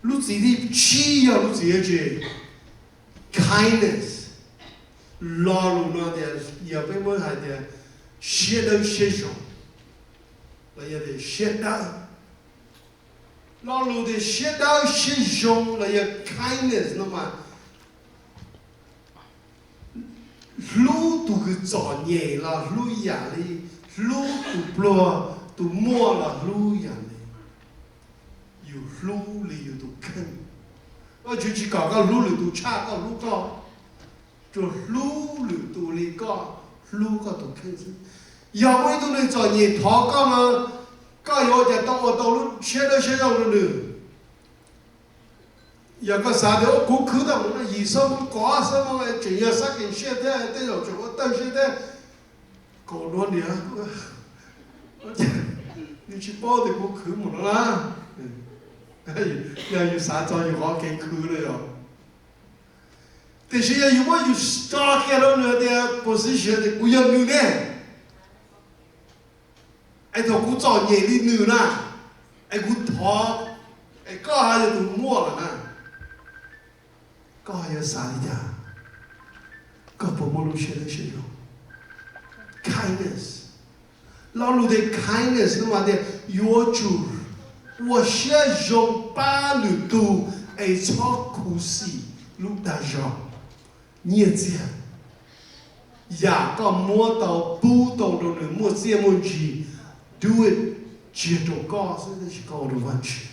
Lub txim thib tsib yog lub txim dab tsi? Kindness. Lo lus no tias yog peb muab hais tias siab dawb siab zoo, los yog tias siab dawb. Lo lus tias siab dawb siab zoo los yog kindness no mas hlub tus kws txom nyem los hlub yam li, hlub tus pluag tus muaj los hlub yam li. Yus hlub li yus tus kheej. Vajtswv tsis kom koj hlub lwm tus tshaj koj hlub koj, tsuas hlub lwm tus li koj hlub koj tus kheej xwb. Yog muaj ib tug neeg txom nyem thov koj no, koj yuav ua cas tau ua tau lub siab dawb siab zoo rau nws? Yog koj xav tias kuv khwv tau mus no yim xuab moos, kaum xuab moos tseem yog sab kev siab thiab, tej zaum tseem ua tawg siab thiab, kaum duab niam, nws tsis paub tias kuv khwv mus no na. Yog yus xav txog yus qhov kev khwv na yog. Tiam sis yog yus muab yus tso kiag rau nws tias position tias kuv yog nws ne, es thaum kuv txom nyem li nws na, es kuv thov, es koj ho yog tus muaj lawm na, koj yuav xav li cas? Koj puas muaj lub siab dawb siab zoo? Kindness. Lo lus tias kindness no mas tias yuav tsum ua siab zoo pab lwm tus es txhob khuv xim lub dag zog, nyiaj txiag. Yam koj muab tau pub tau rau nws muaj txiaj muaj ntsig, do it, tsis yog rau koj xwb tab sis koj ua rau Vajtswv.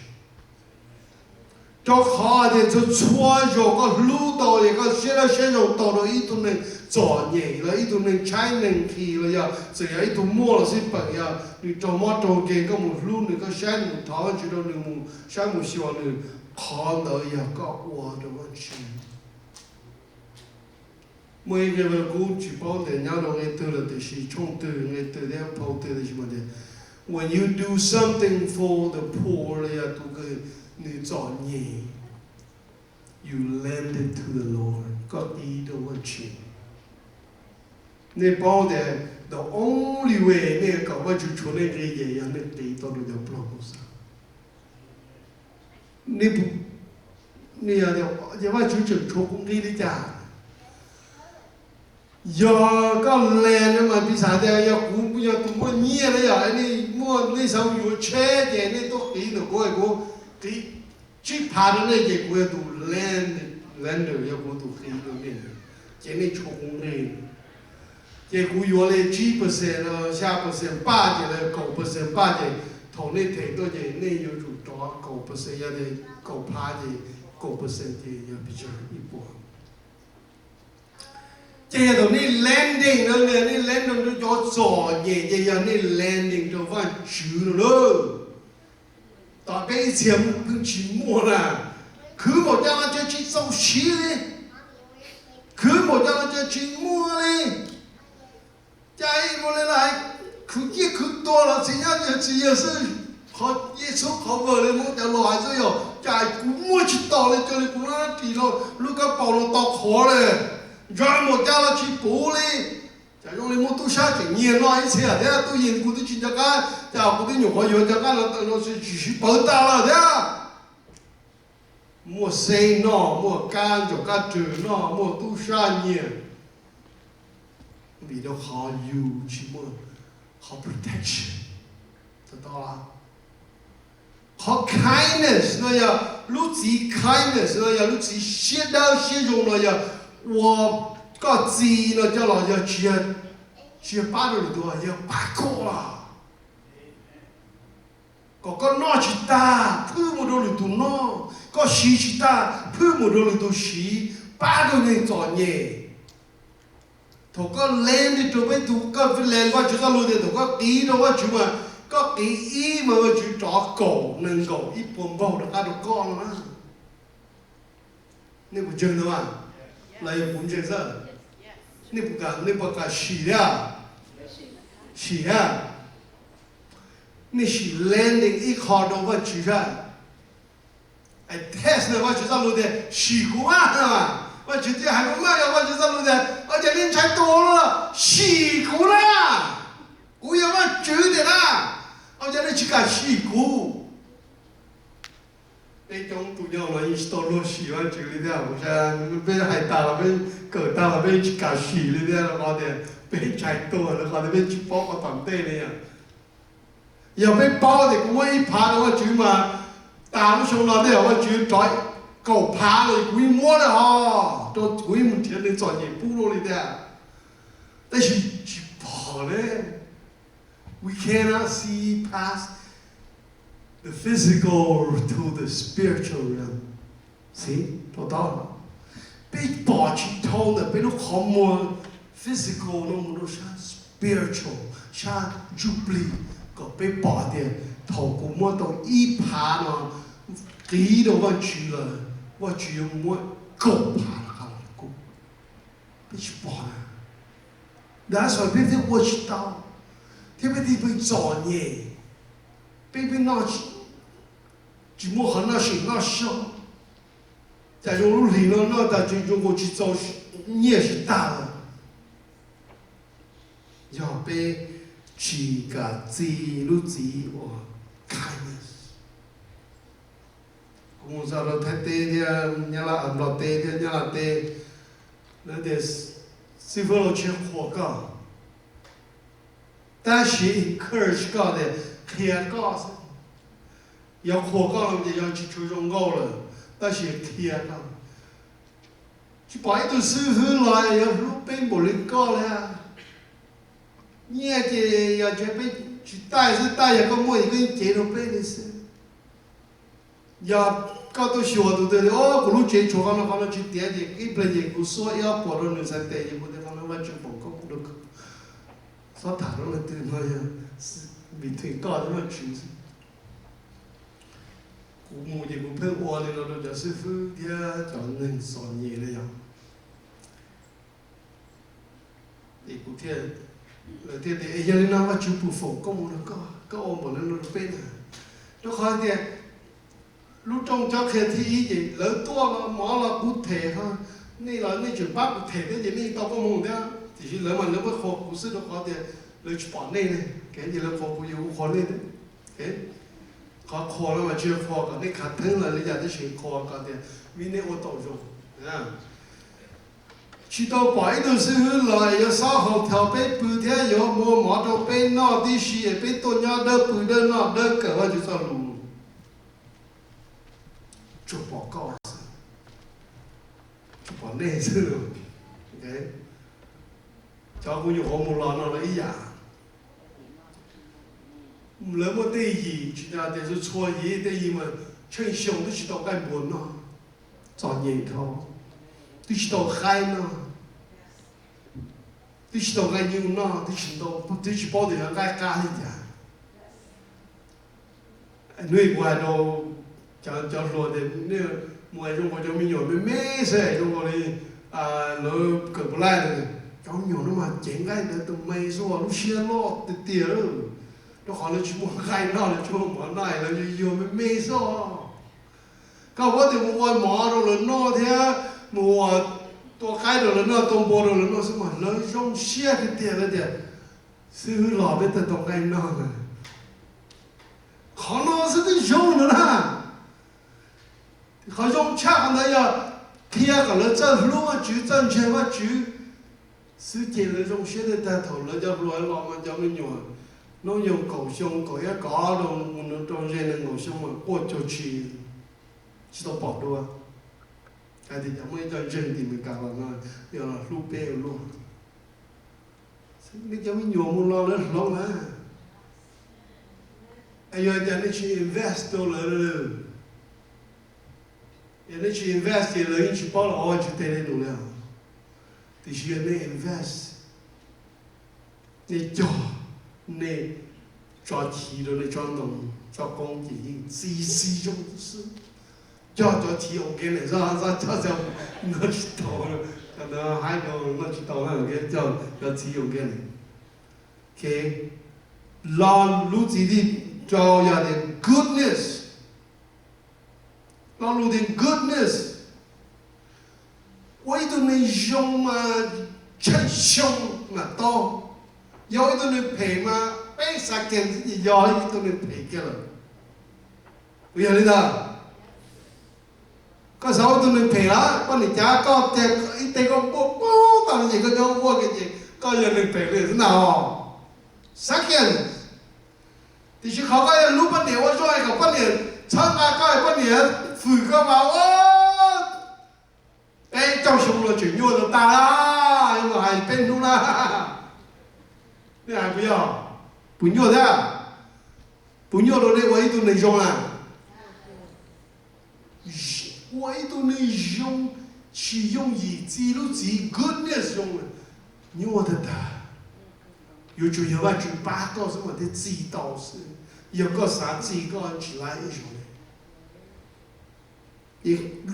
Rau qhov tias txhua txhua zaus koj hlub tau, koj siab dawb siab zoo tau rau ib tug neeg txom nyem los ib tug neeg tshaib neeg nqhis los yog txawm yog ib tug muaj los xij peem, yog nws raug mob raug nkeeg, koj mus hlub nws, koj saib nws, thov Vajtswv rau nws, mus saib mus xyuas nws, qhov ntawd yog koj ua rau Vajtswv. Muaj ib nqe kuv tsis paub tias nyob rau nqe twg lawm, tiam sis tshooj twg nqe twg thiab phau twg, tiam sis mas tias, when you do something for the poor, los yog tus uas nws txom nyem, you lend it to the Lord, koj qiv rau Vajtswv. Nej paub tias the only way nej kom Vajtswv tshuav nej nqi ces yog nej qiv tau rau cov pluag pov xwb. Nej, nej yog tias, Vajtswv tseem tshuav kuv nqi li cas? Yog koj lend no mas piv xam tias yog kuv yog tus muaj nyiaj na, yog nej muaj, nej xav yuav tsheb ces nej tuaj qiv ntawm kuv, kuv qiv tsib phav rau nej ces kuv yog tus lender, yog kuv tus qiv rau nej, ces nej tshuav kuv nqi. Ces kuv yuav li tsib percent, xya percent paj ces lawv kaum percent paj ces thaum nej them tuaj ces nej yuav tsum rov kaum percent, yog tias kaum phav ces kaum percent ces yog pes tsawg? Ib puas. Ces yog thaum nej lending no, nej lending rau cov txom nyem ces yog nej lending rau Vajtswv no lawm. Tom peb ib txhia pheej tsis muaj na, khwv npaum cas los cas tsis txaus siv li, khwv npaum cas los cas tsis muaj li. Cas ib ua li lawm, khwv ciaj khwv tuag los txiv nyob txiv yawg xwb, qhov Yexus qhov vawm li Hmoob cov laus hais xwb, yog cas kuv muaj tsis tau li, cia li kuv lab ris no, lub kab paus no tau qhuav li, ntshai npaum cas los tsis puv li. Cas zoo li muaj tub sab tseem nyiag noj ib txhia thiab, tub yees kuv twb tsis nco qab, cas kuv twb nyuam qhuav yuav nco qab no, tsis siv pawv tag lawm thiab. Muaj xeeb noj, muaj kab ntsaum kab rwg noj, muaj tub sab nyiag, vim rau qhov yus tsis muaj qhov protection. Qhov kindness no yog lub txiv, kindness no yog lub txiv siab dawb siab zoo no yog ua koj txiv no coj los yog tsis, tsis yog pab rau lwm tus, yog pab koj, kom koj noj tsis tag phwj mus rau lwm tus noj, koj siv tsis tag phwj mus rau lwm tus siv, pab rau neeg txom nyem. Thaum koj lend rau peb tug, koj lend Vajtswv txoj lus tias thaum koj qiv rau Vajtswv mas koj qiv ib mas Vajtswv rov kaum, nees nkaum, ib puas npaug rov qab rau koj no na. Nej puas ntseeg ntawd? Los yog kuv ntseeg xwb? Nej puas kam, nej puas kam sim thiab? Sim thiab? Nej sim lending ib qho rau Vajtswv thiab? Test na, Vajtswv txoj lus tias sim kuv mas. Vajtswv thiaj hais rau Maj, yog Vajtswv txoj lus tias, ua cas nej ntshai tuag los sim kuv na, kuv yog Vajtswv tiag na, ua cas nej tsis kam sim kuv? Peb coob tus nyob no yeej tsis tau luag sim Vajtswv li thiab, peb hais tas los, peb kawm tag los peb tsis kam sim li thiab, rau qhov tias peb ntshai tuag, rau qhov tias peb tsis paub qhov tom ntej li. Yog peb paub tias kuv muab ib phav rau Vajtswv mas tas lub xyoo no tej zaum Vajtswv rov kaum phav los kuv yeej muab li hos, rau kuv yeej mus nrhiav neeg txom nyem pub rau li thiab. Tab sis tsis pom li. We cannot see past the physical to the spiritual realm. Xij, to taub, peb pom tsis dhau ntawm peb lub qhov muag physical no mus rau sab spiritual, sab ntsuj plig, kom peb pom tias thaum kuv muab tau ib phav no qiv rau Vajtswv lawm, Vajtswv yuav muab kaum phav rov qab los rau kuv. Peb tsis pom na. That's why peb thiaj ua tsis tau, thiab peb thiaj pheej txom nyem. Peb pheej noj tsis muaj qhov noj seem noj xyoo, cas zoo lub hlis no noj tas tseem zoo nkaus tsis txaus nyiaj tsis tag lawm. Yog peb tsis kam txi lub txiv uas kindness. Kuv mus txog rau Thaib teb thiab Nyab Laj, Nplog teb thiab Nyab Laj teb, lawv tias xib fwb Lauj Tshiab qhuas koj, tab sis encourage koj tias qhia koj xwb. Yog qhuas koj ces yog tsis tshua zoo nkauj lawm, tab sis qhia koj. Tsis pom ib tug xib fwb los yuav hlub peb npaum li koj li. Nyiaj ces yog tsis peb tsis taij xwb, taij yog koj muaj ces koj yeej cev rau peb li xwb. Yog Koj tuaj xyuas tus twg tias, o, kuv lub tsev tshuav qhov no qhov no tsis tiav, ces ib pliag ces kuv xuab ib ob puas rau nws txhais tes, ces kuv tias, qhov no Vajtswv foom koob hmoov rau koj. Txhob tham rau leej twg no yog between koj thiab Vajtswv xwb. Kuv mus ces kuv pheej ua li no rau cov xib fwb thiab cov neeg txom nyem na yog. Es kuv thiaj, lawv thiaj tias, es yog li no Vajtswv puas foom koob hmoov rau koj, koj ua npaum li no rau peb na? Rau qhov tias lub rooj cob qhia thib ib ces lawv tuaj los mov los kuv them, nej los nej tseem pab kuv them thiab ces nej tau koob hmoov thiab. Tiam sis lawv mas lawv pheej qhuas kuv xwb rau qhov tias lawv tsis pom nej ne, ces lawv qhuas kuv, yus kuj qhuas nej. Qhov qhuas no mas tsis yog qhuas kom nej khav theeb los li cas, tab sis qhuas kom tias vim nej ua tau zoo. Tsis tau pom ib tug xib hwb los yuav xob hau thaum peb pw thiab yuav muab mov rau peb noj tib si es peb tuaj nyob dawb pw dawb noj dawb kawm Vajtswv txoj lus. Tsuas pom koj xwb, tsuas pom nej xwb. Cov kuv nyuam qhuav mus los no los ib yam. Lawv muaj tej yim tsis tas tias txhua yim, tej yim mas tsheej xyoo twb tsis tau nqaij npua noj, txom nyem dhau, twb tsis tau qaib noj, twb tsis tau nqaij nyuj noj, twb tsis paub tias yog nqaij qab li cas. Hnub ib kuv hais rau cov hluas tias nej mus zoo nkaus cov me nyuam me me xwb, zoo nkaus li lawv kawm puas laij, cov me nyuam no mas cev nqaij ntawd tus me xwb, lub siab loj tiag tiag lawm, rau qhov lawv tsis muaj nqaij noj, lawv tsis muaj mov noj, lawv yuag yuag me me xwb. Koj puas tias mus ua mov rau lawv noj thiab mus ua, tua qaib rau lawv noj, tua npua rau lawv noj xwb mas lawv zoo siab tiag tiag, lawv tias, xib hwb los peb tau tau nqaij noj na. Qhov no xwb twb zoo no na. Qhov zoo tshaj qhov ntawd yog qhia kom lawv txawj hlub Vajtswv, txawj ntseeg Vajtswv xwb ces lawv zoo siab tiag tiag. Thaum lawv cov hluas los mas cov me nyuam hnub nyoog kaum xyoo, kaum ib kov rau mus rau ze nees nkaum xyoo mas quaj cuag tsis, tsis tau pom dua. Hais tias cov muaj ib co ntseeg tim Amelikas los no yog los hlub peb ua luaj. Nej cov me nyuam mus los lawv hloov na. Es yog cas nej tsis invest rau lawv? Yog nej tsis invest ces lawv yeej tsis paub los ua Vajtswv tes li nus li os. Tiam sis yog nej invest, nej cog, nej tso chiv rau nej tsob ntoo, tsob qoob ces yeej txi txi zoo xwb. Cog cov chiv organic, txhob cog cov noj tsis tau, cov ntawd haib dhau noj tsis tau na, cog cov chiv organic. Lo lub txim tij rau yog tias goodness. Lo lus tias goodness, ua ib tug neeg zoo mas tsheej xyoo mas tau, yog ua ib tug neeg phem mas peb xav kiag xwb ces yog ib tug neeg phem kiag lawm. Puas yog li ntawd? Koj xav ua ib tug neeg phem lawm, poj niam cav koj tiag ib teg koj npuaj puag tag li ces koj nyob ua kiag ces koj yog neeg phem li xwb na os. Xav kiag. Tiam sis qhov koj yog hlub poj niam ua zoo es kom poj niam txhawb nqa koj, poj niam fwm koj mas ua peb caug xyoo los tseem nyuaj tag tag, los hais peb hnub na. Nej hais puas yog? Puas nyuaj thiab? Puas nyuaj rau nej ua ib tug neeg zoo na? Ua ib tug neeg zoo, tsis yooj yim, txi lub txim goodness zoo, nyuaj tag tag. Yuav tsum yog Vajtswv pab koj xwb mas thiaj txi tau xwb. Yog koj xav txi koj tsis laib ib zaug li.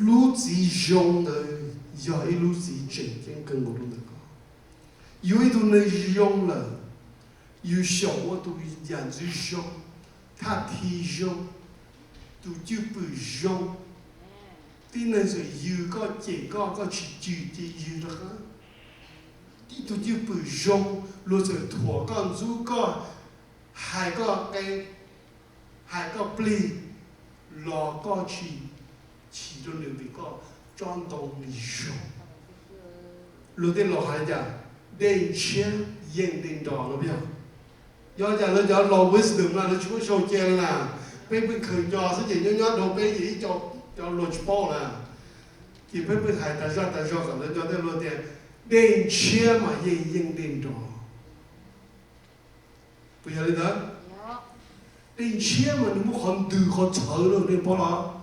Lub txiv zoo ntawd yog ib lub txiv tseem ceeb kawg nkaus rau ntawm koj. Yus ib tug neeg zoo lawm, yus xyaum ua tus yam ntxwv zoo, thaj thi zoo, tus cwj pwm zoo. Tib neeg txawm yws koj cem koj, koj tsis cim ces yws rov qab. Ib tug cwj pwm zoo, luag txawm thuam koj, ntxub koj, hais koj qe, hais koj plig, los koj tsis chim rau nws vim koj tsob ntoo nws zoo. Luag tej laus hais cas, dej ntshiab yeej dej nro no yog. Yog cas lawv cov laus wisdom na lawv tsis muab sau cia li na. Peb pheej khaws nco xwb ces nyob nyob dhau peb ces ib co, cov luag tsis paub na. Ces peb pheej hais tas zog tas zog kom lawv nco tej luag tias, dej ntshiab mas yeej yeej dej nro. Puas yog li ntawd? Dej ntshiab mas nws muaj qhov ntws qhov txhawv na, nej paub los?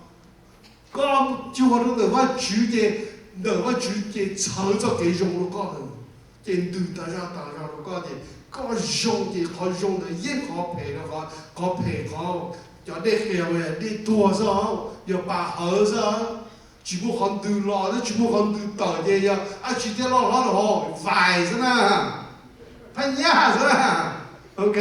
Koj cuag rau ntawm Vajtswv ces ntawm Vajtswv ces txhawv txoj kev zoo rau koj lawm, ces ntws tas zog tas zog rau koj ces koj zoo ces qhov zoo ntawd yeej qhov phem rau qhov, qhov phem qhov, cov dej qias mas yog dej tuag xwb, yog pas hawv xwb, tsis muaj qhov ntws los thiab tsis muaj qhov ntws tawm ces yog dab tsi thiaj loj hlob rau hauv vais xwb na, phab nyaj xwb na. Ok,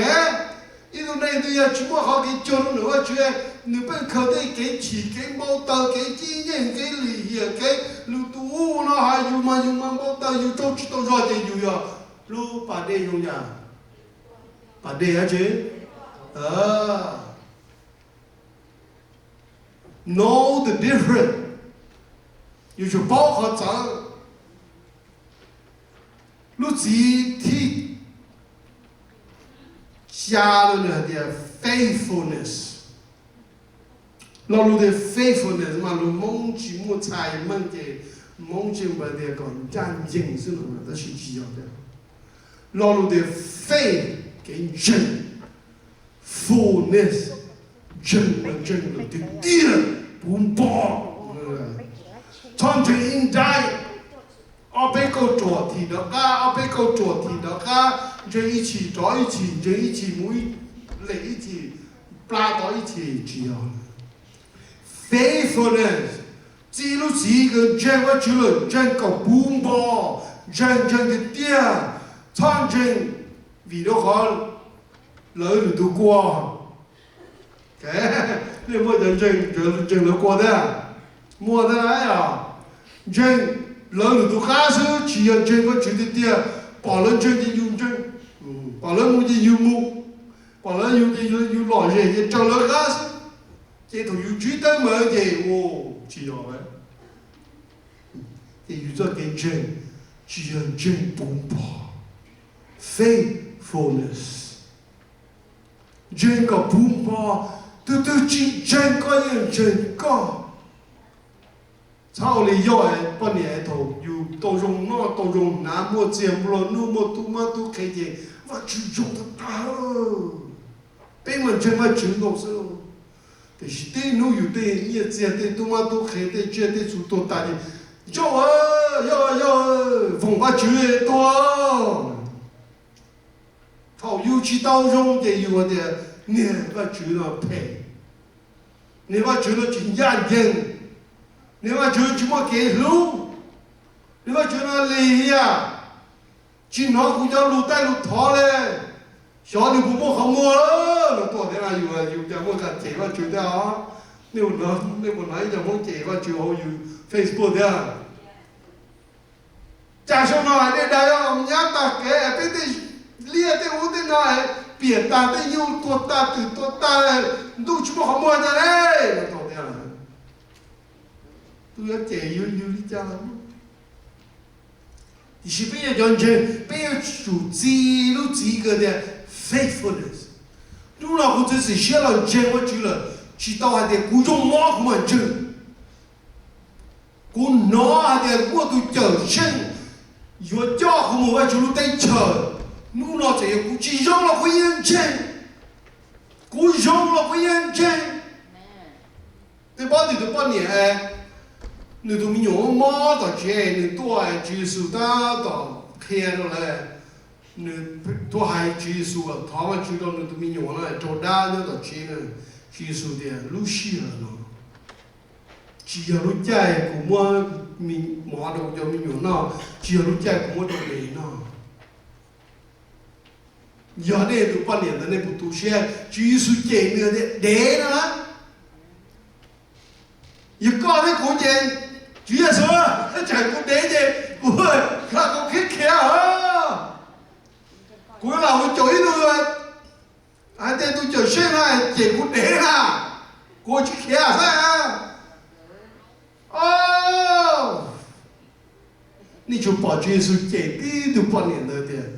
ib tug neeg twg yog tsis muaj qhov kev cuag rau ntawm Vajtswv, nws pheej khaws tej kev chim kev npau taws kev cib nyeej kev lim hiam kev lwm tus ub no hais yus mas yus mas npau taws yus tsaug tsis tau zog ces yus yog lub pas dej zoo yam, pas dej dab tsi? Know the difference. Yuav tsum paub qhov txawv. Lub txiv thib xya no nws hais tias faithfulness. Lo lus tias faithfulness mas lus Hmoob tsis muaj txhais meej ces Hmoob tseem hais tias kom ncaj ncees xwb no, tab sis tsis yog tias. Lo lus tias faith, kev ntseeg, fulness, ntseeg, ntseeg tiag tiag, puv npo. Txhob ntseeg ib nraim, ob peb kauj ruam thim rov qab, ob peb kauj ruam thim rov qab, ntseeg ib chim rov ib chim, ntseeg ib chim mus ib lem ib chim, plab tau ib chim, tsis yog. Faithfulness, txij lub txiv kws ntseeg Vajtswv lawm ntseeg kom puv npo, ntseeg ntseeg tiag tiag, txhob ntseeg vim rau qhov lawv lwm tus kua. Nej muaj cov ntseeg, ntseeg lawv kua thiab, muaj thiab os. Ntseeg lawv lwm tus qab xwb tsis yog ntseeg Vajtswv tiag tiag. Pom lawv ntseeg ces yus ntseeg, pom lawv mus ces yus mus, pom lawv yug ces yus lom zem ces raws lawv qab xwb. Ces thaum yus ntsib teeb meem ces ua tsis yog, ces yus txoj kev ntseeg tsis yog ntseeg puv npo, faithfulness. Ntseeg kom puv npo, tus twg tsis ntseeg koj yeej ntseeg koj. Txhob ua li Yauj poj niam, thaum yus tau zoo noj tau zoo hnav muaj txiag nplua nuj muaj tub mab tub qhe ces Vajtswv zoo tag tag. Peb mas ntseeg Vajtswv ntau xwb, tiam sis tib hnub yus tej nyiaj txiag tej tub mab tub qhe tej tsiaj tej txhu tuag tas ces Yauj, Yauj, Yauj, voom Vajtswv tuag. Thaum yus tsis tau zoo ces yus tias niag Vajtswv no phem, niag Vajtswv no tsis ncaj ncees, niag Vajtswv tsis muaj kev hlub, niag Vajtswv no lim hiam, tsis hnov kuv cov lus taij lus thov li, xyov nws puas muaj qhov muag. Los tuaj thiab, yus, yus cas muaj kas cem Vajtswv thiab os. Nej puas hnov ib co Hmoob cem Vajtswv hauv yus Facebook thiab? Cas xyoo no hais dej dag nyab tag kev, peb tej liaj tej ub tej no piam tag, tej nyuj tuag tag, twm tuag tag, ntuj tsis muaj qhov muag cas ne? Los tuaj thiab, tus yuav cem yus yus li cas? Tiam sis peb yog cov ntseeg, peb yuav tsum txi lub txiv kws tias faithfulness. Hnub no kuv txiav txim siab los ntseeg Vajtswv lawm, tsis tau hais tias kuv zoo mob kuv mam ntseeg. Kuv hnov hais tias muaj tus cawm seej yuav coj kuv mus Vajtswv lub teb chaws. Hnub no txawm yog kuv tsis zoo los kuv yeej ntseeg, kuv zoo los kuv yeej ntseeg. Nej paub twb tus poj niam, nws tus me nyuam mob tom tsev, nws tuaj, Tswv Yexus tab tom qhia rau lawv, nws tuaj hais Tswv Yexus kom thov Vajtswv rau nws tus me nyuam no raug dab nyob tom tsev na. Tswv Yexus tias lub sij hawm no tsis yog lub caij kuv muab mov rau cov me nyuam noj, tsis yog lub caij kuv muab rau dev noj. Yog nej tus poj niam ntawd nej puas tu siab? Tswv Yexus cem nws tias dev no na. Yog koj thiab kuv ces, Tswv Yexus, txawm kuv dev ces kuv, kuv khiav khiav, kuv los kuv caum ib tug hais tias tus cawm seej no cem kuv dev na, kuv tsis khiav xwb. Nej tsuas pom Tswv Yexus cem tib tug poj niam ntawd tias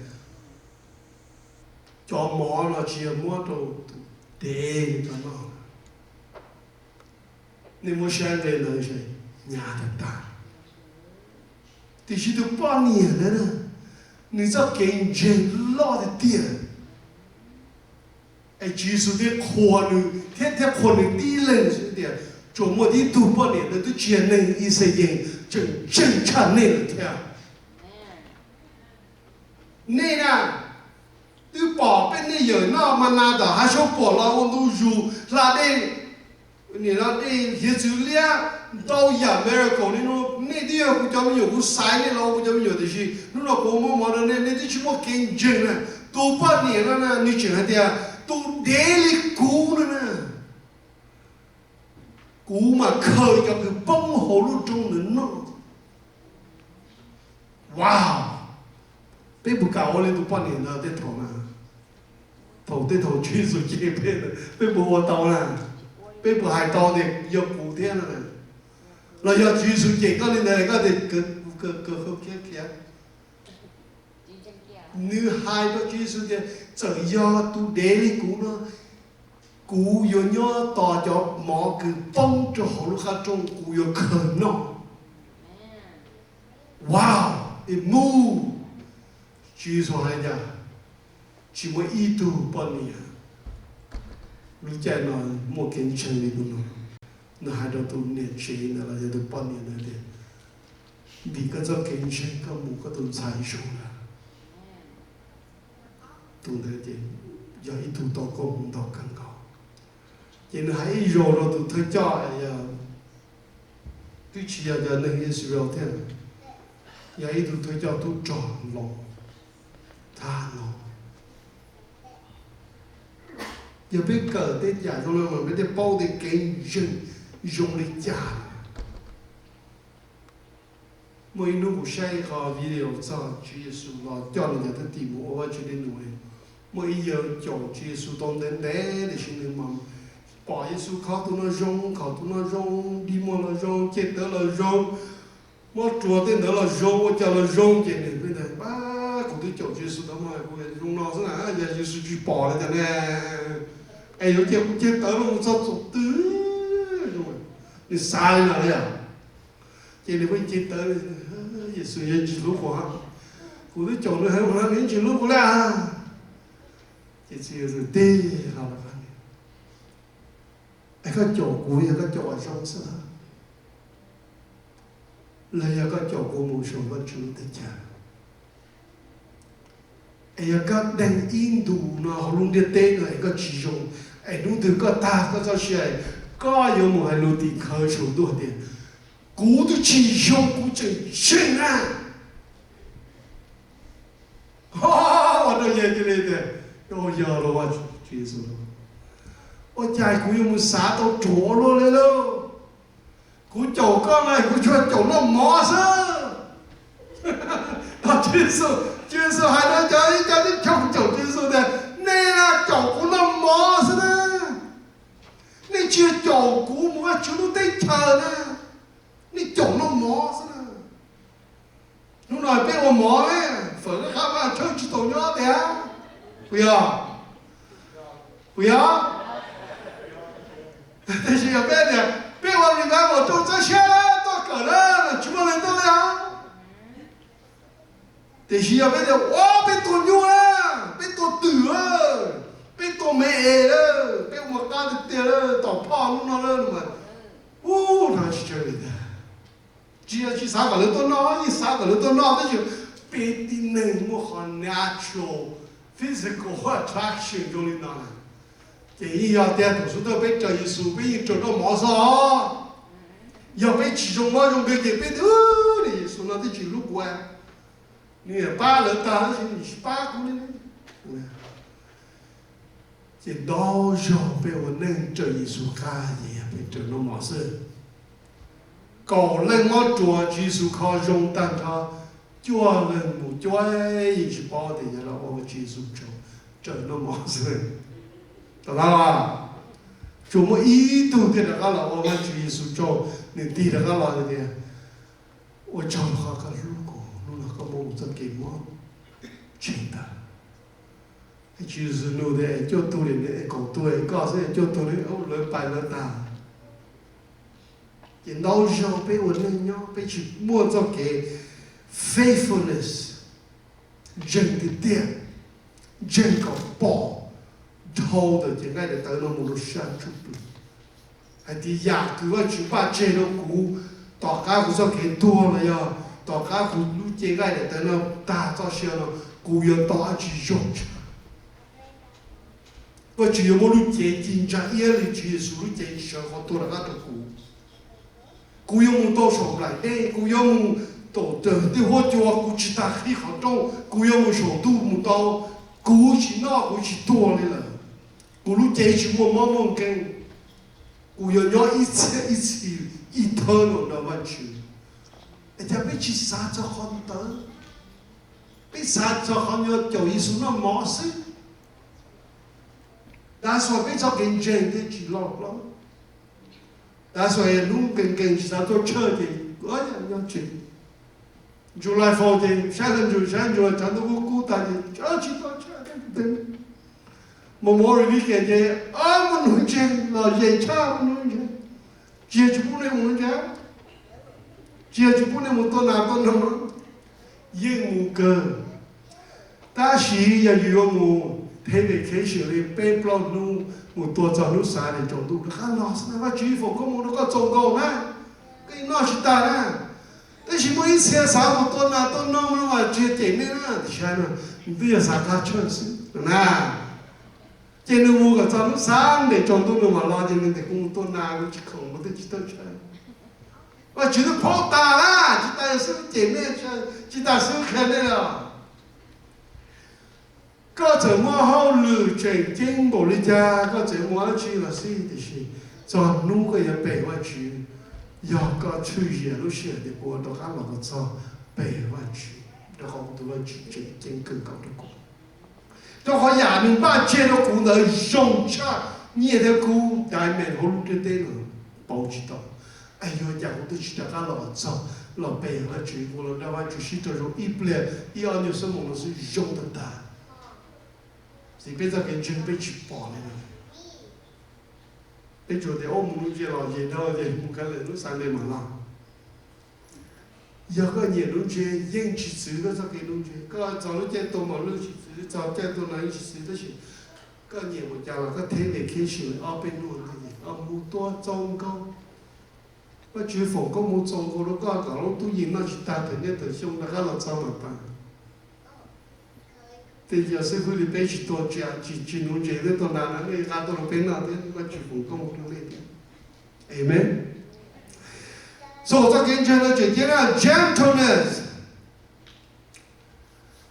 cov mov no tsis yog muab rau tus dev cov noj. Nej muab saib nqe ntawd, hnyav tag tag. Tiam sis tus poj niam ntawd na, nws txoj kev ntseeg loj tiag tiag. Es Tswv Yexus thiaj qhuas nws thiab, thiab qhuas nws tib leeg xwb tias Tsuas muaj ib tug poj niam ntawd twb tsis yog neeg Yixalayees, tseem ntseeg tshaj nej lawm thiab. Nej na, twb pom peb nej yawm noj ma nas tom hav sab puam los ua ntu zus hla dej, nim no dej hiav txwv liab, ntau yam miracle li no, nej twb yog kuv cov me nyuam, kuv xaiv nej los ua kuv cov me nyuam, tiam sis hnub no kuv muab mov rau nej, nej twb tsis muaj kev ntseeg na. Tus poj niam no na nws tseem hais tias tus dev li kuv no na, kuv mam khaws cov kws poob hauv lub roob ntawd noj. Wow, peb puas kam ua li tus poj niam ntawd tej thaum na? Thaum tej thaum Tswv Yexus cem peb, peb puas ua tau na? Peb puas hais tau tias yog kuv thiab na? Los yog Tswv Yexus cem koj li ntawd koj tias khiav? Nws hais rau Tswv Yexus tias txawm yog tus dev li kuv no, kuv yuav nyob tos cov mov kws poob rau hauv lub qab rooj kuv yuav khaws noj. Wow, it moved. Tswv Yexus hais tias tsis muaj ib tug poj niam lub caij no muaj kev ntseeg li tus no. Nws hais rau tus niam tsev ntawd los yog tus poj niam ntawd tias vim koj txoj kev ntseeg koj mus koj tus ntxhais zoo lawm. Tus ntawd ces yog ib tug tau koob hmoov ntau kawg nkaus. Ces nws hais ib zaug rau tus thawj coj, twb tsis yog cov neeg Israel thiab, yog ib tug thawj coj tub rog laus, thab laus. Yog peb kawm tej yam zoo no mas peb thiaj paub tias kev ntseeg zoo li cas. Muaj ib hnub kuv saib qhov video txog Tswv Yexus los coj nws cov thwj tim mus ua Vajtswv dej num. Muaj ib yawg caum Tswv Yexus tau ntev ntev tiam sis nws mas pom Yexus kho tus no zoo, kho tus no zoo, dig muag los zoo, ceg tawv los zoo, mob ruas tej ntawd los zoo, ua cas los zoo. Ces nws pab, kuv twb caum Tswv Yexus tau mas kuv zoo no xwb na, yog Yexus tsis pom li cas ne, es yuav cia kuv ceg tawv los mus txog txog twg? Nws xav li no li os. Ces nws pheej ceg tawv, Yexus yeej tsis hlub kuv, kuv twb caum nws heev, nws yeej tsis hlub kuv li. Ces Tswv Yexus tig los, es koj caum kuv yog koj caum kom zoo xwb los yog koj caum kuv mus saum Vajtswv lub teb chaws? Es yog koj deeg ib ntus no hauv lub ntiaj teb no es koj tsis zoo, es hnub twg koj tag koj txoj sia, koj yuav mus hais lus tim khawv saum ntuj tias kuv twb tsis zoo, kuv tseem ntseeg na. Ua rau yawg cia li tias, yog los Tswv Yexus, ua cas kuv yuav mus xav tau ruam ua luaj li lauj? Kuv caum koj no kuv tsuas caum noj mov xwb. Tswv Yexus, Tswv Yexus hais rau cov ib co tib co caum Tswv Yexus tias nej caum kuv noj mov xwb na, nej tsis yog caum kuv mus Vajtswv lub teb chaws na, nej caum noj mov xwb na. Hnub no peb ua mov ne, fawm lub qab vaj tshawb tsis tau nyob tiag, puas yog? Puas yog? Tiam sis yog peb tias peb ua revival rau txoj sia tuaj kawm na, tsis muaj leej twg li os. Tiam sis yog peb tias ua peb tua nyuj na, peb tua twm, peb tua me es, peb ua qab tiag tiag lawm, tom phoj hnub no lawm mas, ub, no tsis tsawg li tiag. Tsis yog tsis xav kom lawv tuaj noj, yeej xav kom lawv tuaj noj, tab sis peb tib neeg muaj qhov natural physical attraction zoo li no na. Ces yeej yog tias thaum xub thawj peb raws Yexus peb yeej raws noj mov xwb os. Yog peb tsis zoo mob zoo nkeeg ces peb tias, niag Yexus no twb tsis hlub kuv, nws pab lawv tag tab sis nws tsis pab kuv li. Ces ntau zaug peb ua neej raws Yexus qab ces yog peb raws noj mov xwb. Kaum leej mob ruas Tswv Yexus kho zoo tag nrho, cuaj leeg mus cuaj yeej tsis paub tias yog los ua Vajtswv Yexus tsaug, raws noj mov xwb. Tau, tsuas muaj ib tug thiaj rov qab los ua Vajtswv Yexus tsaug, nws tig rov qab los tias, ua tsaug qhov koj hlub kuv, hnub no koj muab kuv txoj kev mob tshem tawm. Tswv Yexus nug tias, es cuaj tug li ne? Es kaum tug es koj xwb, es cuaj tug li? Lawv pais lawv tag. Ces ntau zaug peb ua neej nyob peb tsis muaj txoj kev faithfulness, ntseeg tiag tiag, ntseeg kom pom dhau ntawm cev nqaij daim tawv no mus rau sab ntsuj plig. Hais tias yam kws Vajtswv npaj tseg rau kuv tom qab kuv txoj kev tuag los yog tom qab kuv lub cev nqaij daim tawv no tag txoj sia no, kuv yuav tau dab tsi zoo tshaj. Vajtswv yuav muab lub cev ci ntsa iab li Tswv Yexus lub cev sawv qhov tuag rov qab rau kuv. Kuv yuav mus tau saum nplaim teb, kuv yuav mus tau tej huab cua, kuv tsis tas qhib qhov rooj, kuv yuav mus saum ntuj mus tau, kuv tsis noj kuv tsis tuag li lawm. Kuv lub cev tsis muaj mob muaj nkeeg, kuv yuav nyob ib txhiab ib txhis ib thawb no nrog Vajtswv. Es cas peb tsis xav txog qhov ntawd? Peb xav txog qhov yuav caum Yexus noj mov xwb. That's why peb txoj kev ntseeg thiaj tsis loj hlob. That's why hnub nkees nkees tsis xav tuaj church ces nyob tsev. July four ces saib ntsuj saib ntsuj, tshav ntuj kub kub tas ces tsis tuaj church. Memorial weekend ces muaj nuv ntses los ze tshaj muaj nuv ntses. Tsis yog tsis pub nej mus nuv ntses, tsis yog tsis pub nej mus tua nas tua noog, yeej mus kawg. Tab sis yog yus yuav mus thev vacation li peb plaub hnub mus tua txog hnub Sunday tsaus ntuj rov qab los xwb na, Vajtswv foom koob hmoov rau koj txaus nkaus na, koj yeej noj tsis tag na. Tab sis muaj ib txhia xav mus tua nas tua noog no mas tsis yog cem nej na, tiam sis no nws twb yog xav qab tshawj xwb na. Ces nws mus kom txog hnub Sunday tsaus ntuj nws mam los ces nws tias kuv mus tua nas kuv tsis khoom kuv twb tsis tau tshawj. Vajtswv twb phob tas na, tsis tas xwb cem nej, tsis tas xwb qhia nej los. Koj txawm muaj hauj lwm tseem ceeb npaum li cas, koj txawm muaj dab tsi los xij, tiam sis txog hnub koj yuav pe Vajtswv, yog koj tshwj zias lub sij hawm tias kuv rov qab los kom txog pe Vajtswv, rau qhov kuv tus Vajtswv tseem ceeb kawg nkaus rau kuv. Rau qhov yam nws npaj tseg rau kuv ntawd zoo tshaj nyiaj thiab kub diamond hauv lub ntiaj teb no pauv tsis tau. Es yuav cas kuv twb tsis rov qab los txog los pe Vajtswv, kuv los nrog Vajtswv sib raug zoo ib pliag ib ob nyuag xuab moos no xwb zoo tag tag. Ces peb txoj kev ntseeg peb tsis pom li na. Peb tsuas tias ua mus nuv ntses los ces dhau ces mus kawg lawm lub Sunday mam los. Yog koj nyiam nuv ntses yeej tsis txwv koj txoj kev nuv ntses, koj txog lub caij tua mos lwj tsis txwv, txog caij tua nas yeej tsis txwv, tab sis koj nyiam mus cas los koj thev vacation ob peb hnub ntawd ces koj mus tua txaus nkaus. Vajtswv foom koob hmoov txaus nkaus rau koj kom lub tub yees noj tsis tag thaum nej tawm xyoo rov qab los txog mam tas. Tej yog xib hwb li peb tsis tua tsiaj tsis tsis nuv ntses thiab tua nas no nej nqa tuaj rau peb noj thiab Vajtswv foom koob hmoov rau nej thiab. Amen. So txoj kev ntseeg no tseem ceeb na, gentleness.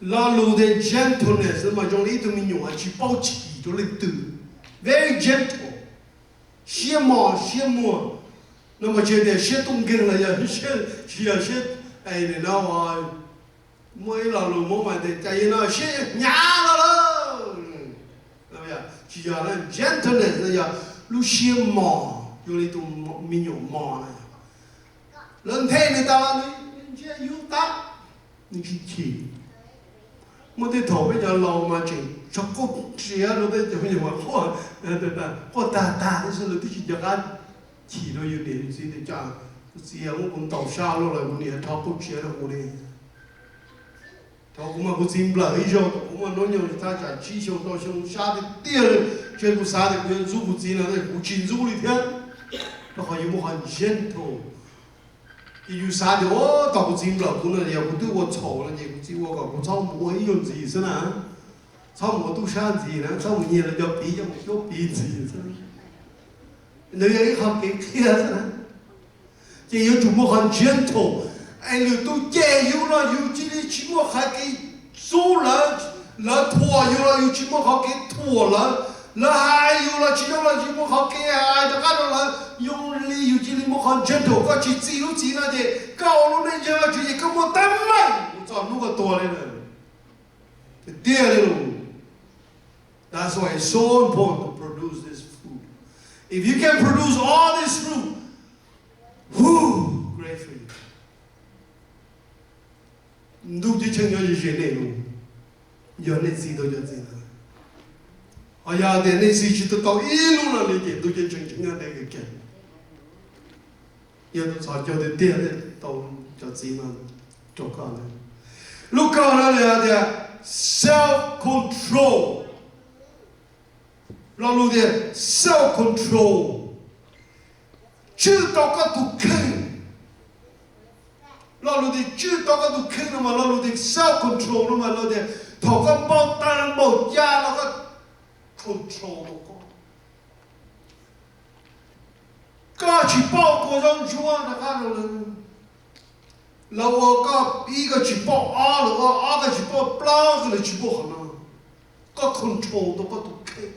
Lo lus tias gentleness no mas zoo li ib tug me nyuam tsis paub chim rau leej twg. Very gentle. Siab mos siab muag. No mas tsis tias siab tub nkeeg los yog, tsis yog siab, no muaj ib lo lus Hmoob mas tias cas no siab hnyav no lawm. Tsis yog, gentleness no yog lub siab mos, zoo li tus me nyuam mos na. Lawv nthe nws tas los nws ntsia yus tas, nws tsis chim. Muaj tej thaum peb cov laus mas tseem tso quaj tsiav rau tej cov me nyuam quaj, quaj tag tag tab sis lawv twb tsis nco qab chim rau yus niam yus txiv tias, kuv txiv muab kuv ntaus sab luaj los kuv niam rho quaj tsiav rau kuv li. Thaum kuv mas kuv txiv nplawm ib zaug thaum kuv muaj hnub nyoog thaj tsam tsib xyoo rau xyoo sab tiag tiag li, ces kuv xav tias kuv yuav ntxub kuv txiv no kuv tsis ntxub li thiab, rau qhov yus muaj qhov gentle. Ces yus xav tias, o, thaum kuv txiv nplawm kuv no yog kuv twb ua txhaum no ces kuv txiv ua kom kuv txhob mus ua ib zaug ntxiv xwb na, txhob mus ua tub sab ntxiv na, txhob mus nyiag lawv cov piv coj mus cuab piv ntxiv xwb. Nws yog ib qho kev qhia xwb na. Ces yuav tsum muaj qhov gentle, es lwm tus cem yus los yus cia li tsis muaj qhov kev ntxub lawv, lawv thuam yus los yus tsis muaj qhov kev thuam lawv, lawv hais yus los tsis zoo los tsis muaj qhov kev hais rov qab rau lawv, zoo li yus cia li muaj qhov gentle. Koj tsis txi lub txim no ces koj ua lub neej ntseeg Vajtswv ces koj muaj teeb meem mus txog hnub koj tuag li lawm. Tiag tiag li lus. That's why it's so important to produce this fruit. If you can produce all this fruit, whew, great for you. Ntuj ceeb tsheej nyob ze ze nej lus, yog nej txi tau cov txiv ntawd. Ho yog tias nej txi tsis tau tau ib lub no li ces ntuj ceeb tsheej tseem nyob nej kawg kiag. Yog tau txhos caug tiag tiag tau cov txiv no rau koj ntag. Lub kaum no nws hais tias self control. Lo lus tias self control. Tswj tau koj tus kheej. Lo lus tias tswj tau koj tus kheej no mas lo lus tias self control no mas lo tias thaum koj npau taws npau cag los koj control tau koj. Koj tsis pom kua zaub ntsuab rov qab rau lawv, lawv ua koj ib koj tsis pom ob, lawv ua ob koj tsis pom plaub, koj lawv tsis pom qhov no. Koj control tau koj tus kheej.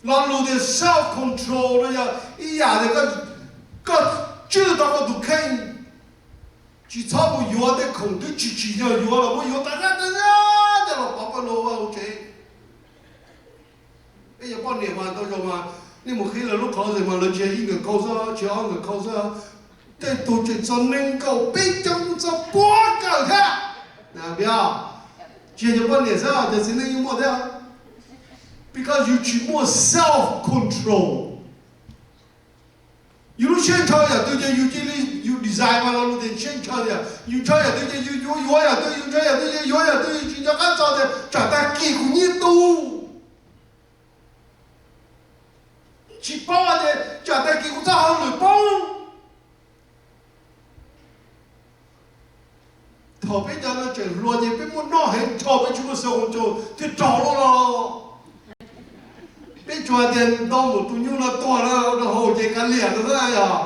Lo lus tias self control no yog ib yam tias koj tswj tau koj tus kheej, tsis txhob mus yuav tej khoom twb tsis tsim nyog yuav los muab yuav tas zaj tas zaj coj los pov pawg lug vaj hauv tsev. Peb cov poj niam mas tau zaum mas nej mus qhib lawv lub closet mas lawv tsis yog ib nkawm khau xwb, tsis yog ob nkawm khau xwb, tej tug tseem txog nees nkaum peb caug txog pua kawm thiab. Tsis yog cov poj niam xwb, cov txiv neej yeej muaj thiab. Because yus tsis muaj self control. Yus lub siab ntshaw yam twg ces yus cia li, yus design mas lo lus tias siab ntshaw tias yus ntshaw yam twg ces yus yuav yam twg, yus ntshaw yam twg ces yuav yam twg, yus tsis nco qab txog tias tsam tag kis kuv nyiaj tu. Tsis paub tias tsam tag kis kuv txoj hauj lwm poob. Thaum peb cov no tseem hluas ces peb muaj noj heev, thaum peb tsis muaj self control thiaj raug luaj los. Peb tsuas hais tias ntau mus tus nyuj no tuag na, rau hauv ces kav liam rau xwb yog.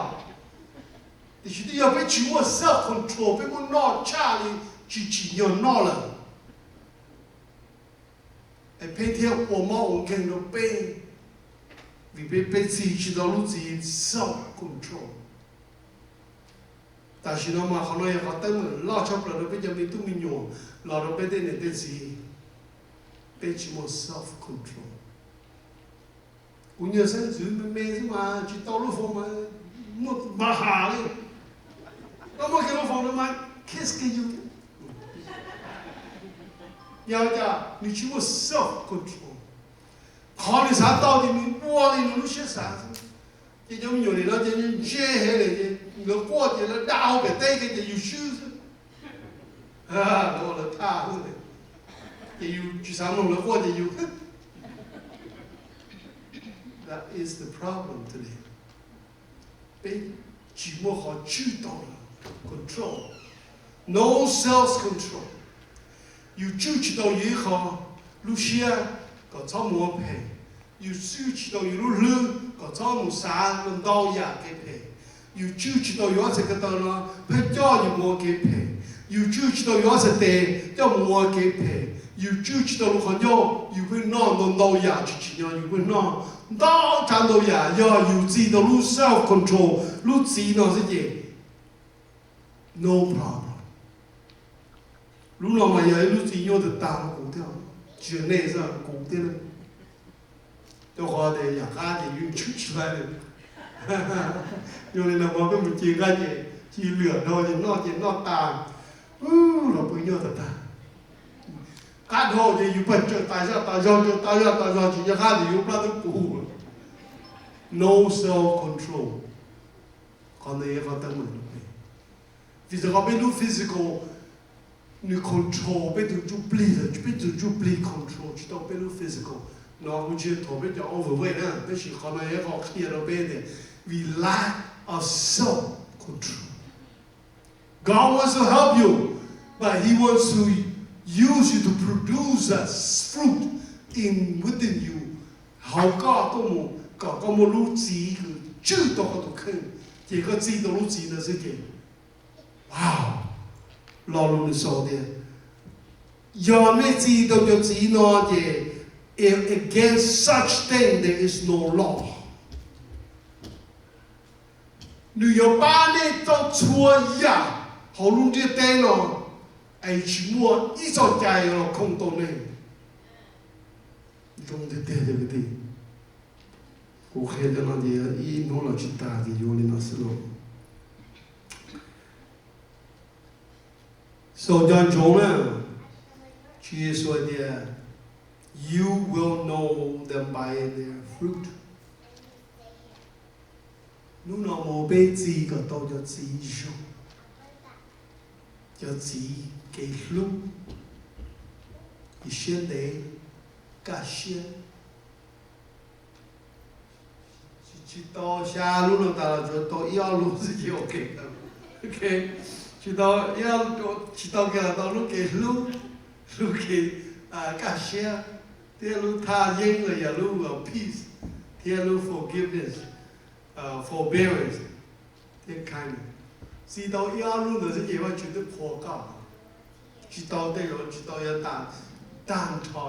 Tiam sis twb yog peb tsis muaj self control, peb muaj noj tshaj li tsis tsim nyog noj lawm. Es peb thiaj ua mob ua nkeeg rau peb, vim peb, peb txi tsis tau lub txiv self control. Tam sim no mas qhov no yog qhov teeb meem loj tshaj plaws rau peb cov me tub me nyuam los rau peb tej niam tej txiv. Peb tsis muaj self control. Kuv nyuag xeeb ntxwv me me xwb mas tsis tau lub foos mas muaj npa has li. Koj muaj kiag lub foos no mas kiss kiag yus. Yog cas? Nws tsis muaj self control. Qhov nws xav tau ces nws ua li nws lub siab xav xwb. Ces cov me nyuam nim no ces ntse heev li, ces lawv quaj ces lawv da hauv pem teb kiag ces yus swb xwb. Lawv ua lawv thaj xwb, ces yus tsis xav mloog lawv quaj ces yus. That is the problem today. Peb tsis muaj qhov tswj tau control, no self control. Yus tswj tsis tau yus ib qho lub siab kom txhob mus ua phem. Yus tswj tsis tau yus lub hlwb kom txhob mus xav ntau yam kev phem. Yus tswj tsis tau yus ob txhais ko taw no pheej coj yus mus ua kev phem. Yus tswj tsis tau yus ob txhais tes coj mus ua kev phem. Yus tswj tsis tau lub qhov ncauj, yus pheej noj ntau ntau yam tsis tsim nyog yus pheej noj. Ntau tsav ntau yam yog yus txi tau lub self control, lub txiv no xwb ces no problem. Lub no mas yog ib lub txiv nyuaj tag tag rau kuv thiab, tsis yog nej xwb, kuv thiab. Rau qhov tias yam qab ces yus tswj tsis tau li. Yog li no mas peb mus ci qab ces ci lwam dhau ces noj ces noj tas, los pw nyuaj tag tag. Qab dhau ces yus pheej tsaws tas zaj tas zog, tsaws tas zaj tas zog tsis nco qab tias yus plab twb puv. No self control. Qhov ntawd yog qhov teeb meem rau peb. Vim rau qhov peb lub physical nws control peb tus ntsuj plig lawm, peb tus ntsuj plig control tsis tau peb lub physical. No kuv tsis yog thuam peb cov overweight na, tab sis qhov no yog qhov qhia rau peb tias we lack of self control. God wants to help you, but He wants to use you to produce that fruit in within you. Hauv koj tuaj mus kom koj muaj lub txiv kws tswj tau koj tus kheej, ces koj txi tau lub txiv ntawd xwb ces, wow, lo lus nws sau tias, yog nej txi tau cov txiv no ces, against such thing there is no law. Nws yuav pab nej tau txhua yam hauv lub ntiaj teb no, es tsis muaj ib txoj cai los khoom tau nej. Zoo tiag tiag cov kwv tij, kuv qhia cov no ces ib hnub los tsis tas ces yuav li no xwb lauj. Xaus nco ntsoov na, Tswv Yexus hais tias, you will know them by their fruit. Hnub no mus peb txi kom tau cov txiv zoo, cov txiv kev hlub, siab ntev, kaj siab, tsis Tsis tau xya lub no tas los tsuas tau ib ob lub xwb ces ok. Tsis tau, tsis tau kiag los tau lub kev hlub, lub kev kaj siab, thiab lub thaj yeeb los yog lub peace, thiab lub forgiveness, forbearance, thiab kindness. Txi tau ib ob lub ntawd xwb ces Vajtswv twb qhuas koj. Tsis tau tej zaum tsis tau yuav tag nrho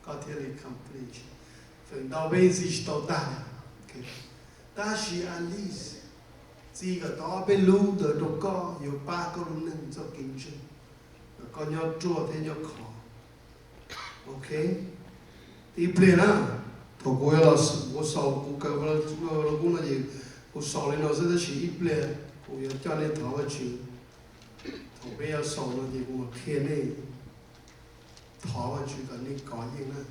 koj thiaj li complete. Feem ntau peb txi tsis tau tag. Tab sis at least txi kom tau ob peb lub ntawd rau koj yuav pab koj lub neej txoj kev ntseeg, kom koj nyob ruaj thiab nyob khov. Ok, ib pliag na, thaum kuv yuav los kuv xaus kuv kawm Vaj Lug Kub no ces kuv xaus li no xwb tab sis ib pliag kuv yuav coj nej thov Vajtswv. Thaum peb yuav xaus no ces kuv mam qhia nej thov Vajtswv kom nej kov yeej na.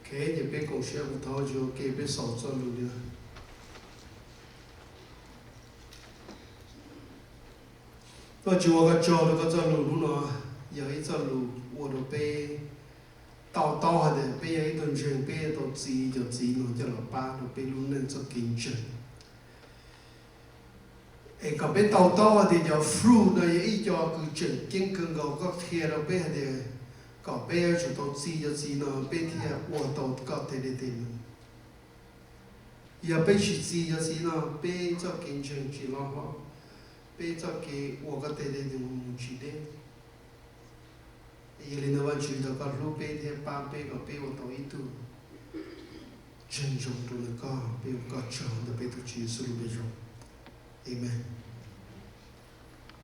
Ok, ces peb koom siab kuv thov Vajtswv ua ke peb xaus txoj lus li no. Vajtswv ua koj tsaug rau koj txoj lus hnub no, yog ib txoj lus ua rau peb to taub hais tias peb yog ib tug ntseeg peb yuav tau txi cov txiv no coj los pab rau peb lub neej txoj kev ntseeg. Es kom peb to taub hais tias cov fruit no yog ib co kws tseem ceeb kawg nkaus, koj qhia rau peb hais tias kom peb yuav tsum tau txi cov txiv no peb thiaj ua tau koj tej dej tej num. Yog peb tsis txi cov txiv no peb txoj kev ntseeg tsis loj hlob, peb txoj kev ua koj tej dej num mus tsis deb. Yog li ntawd Vajtswv thov koj hlub peb thiab pab peb kom peb ua tau ib tug ntseeg zoo rau ntawm koj. Peb ua koj tsaug ntawm peb tus Tswv Yexus lub npe zoo, amees.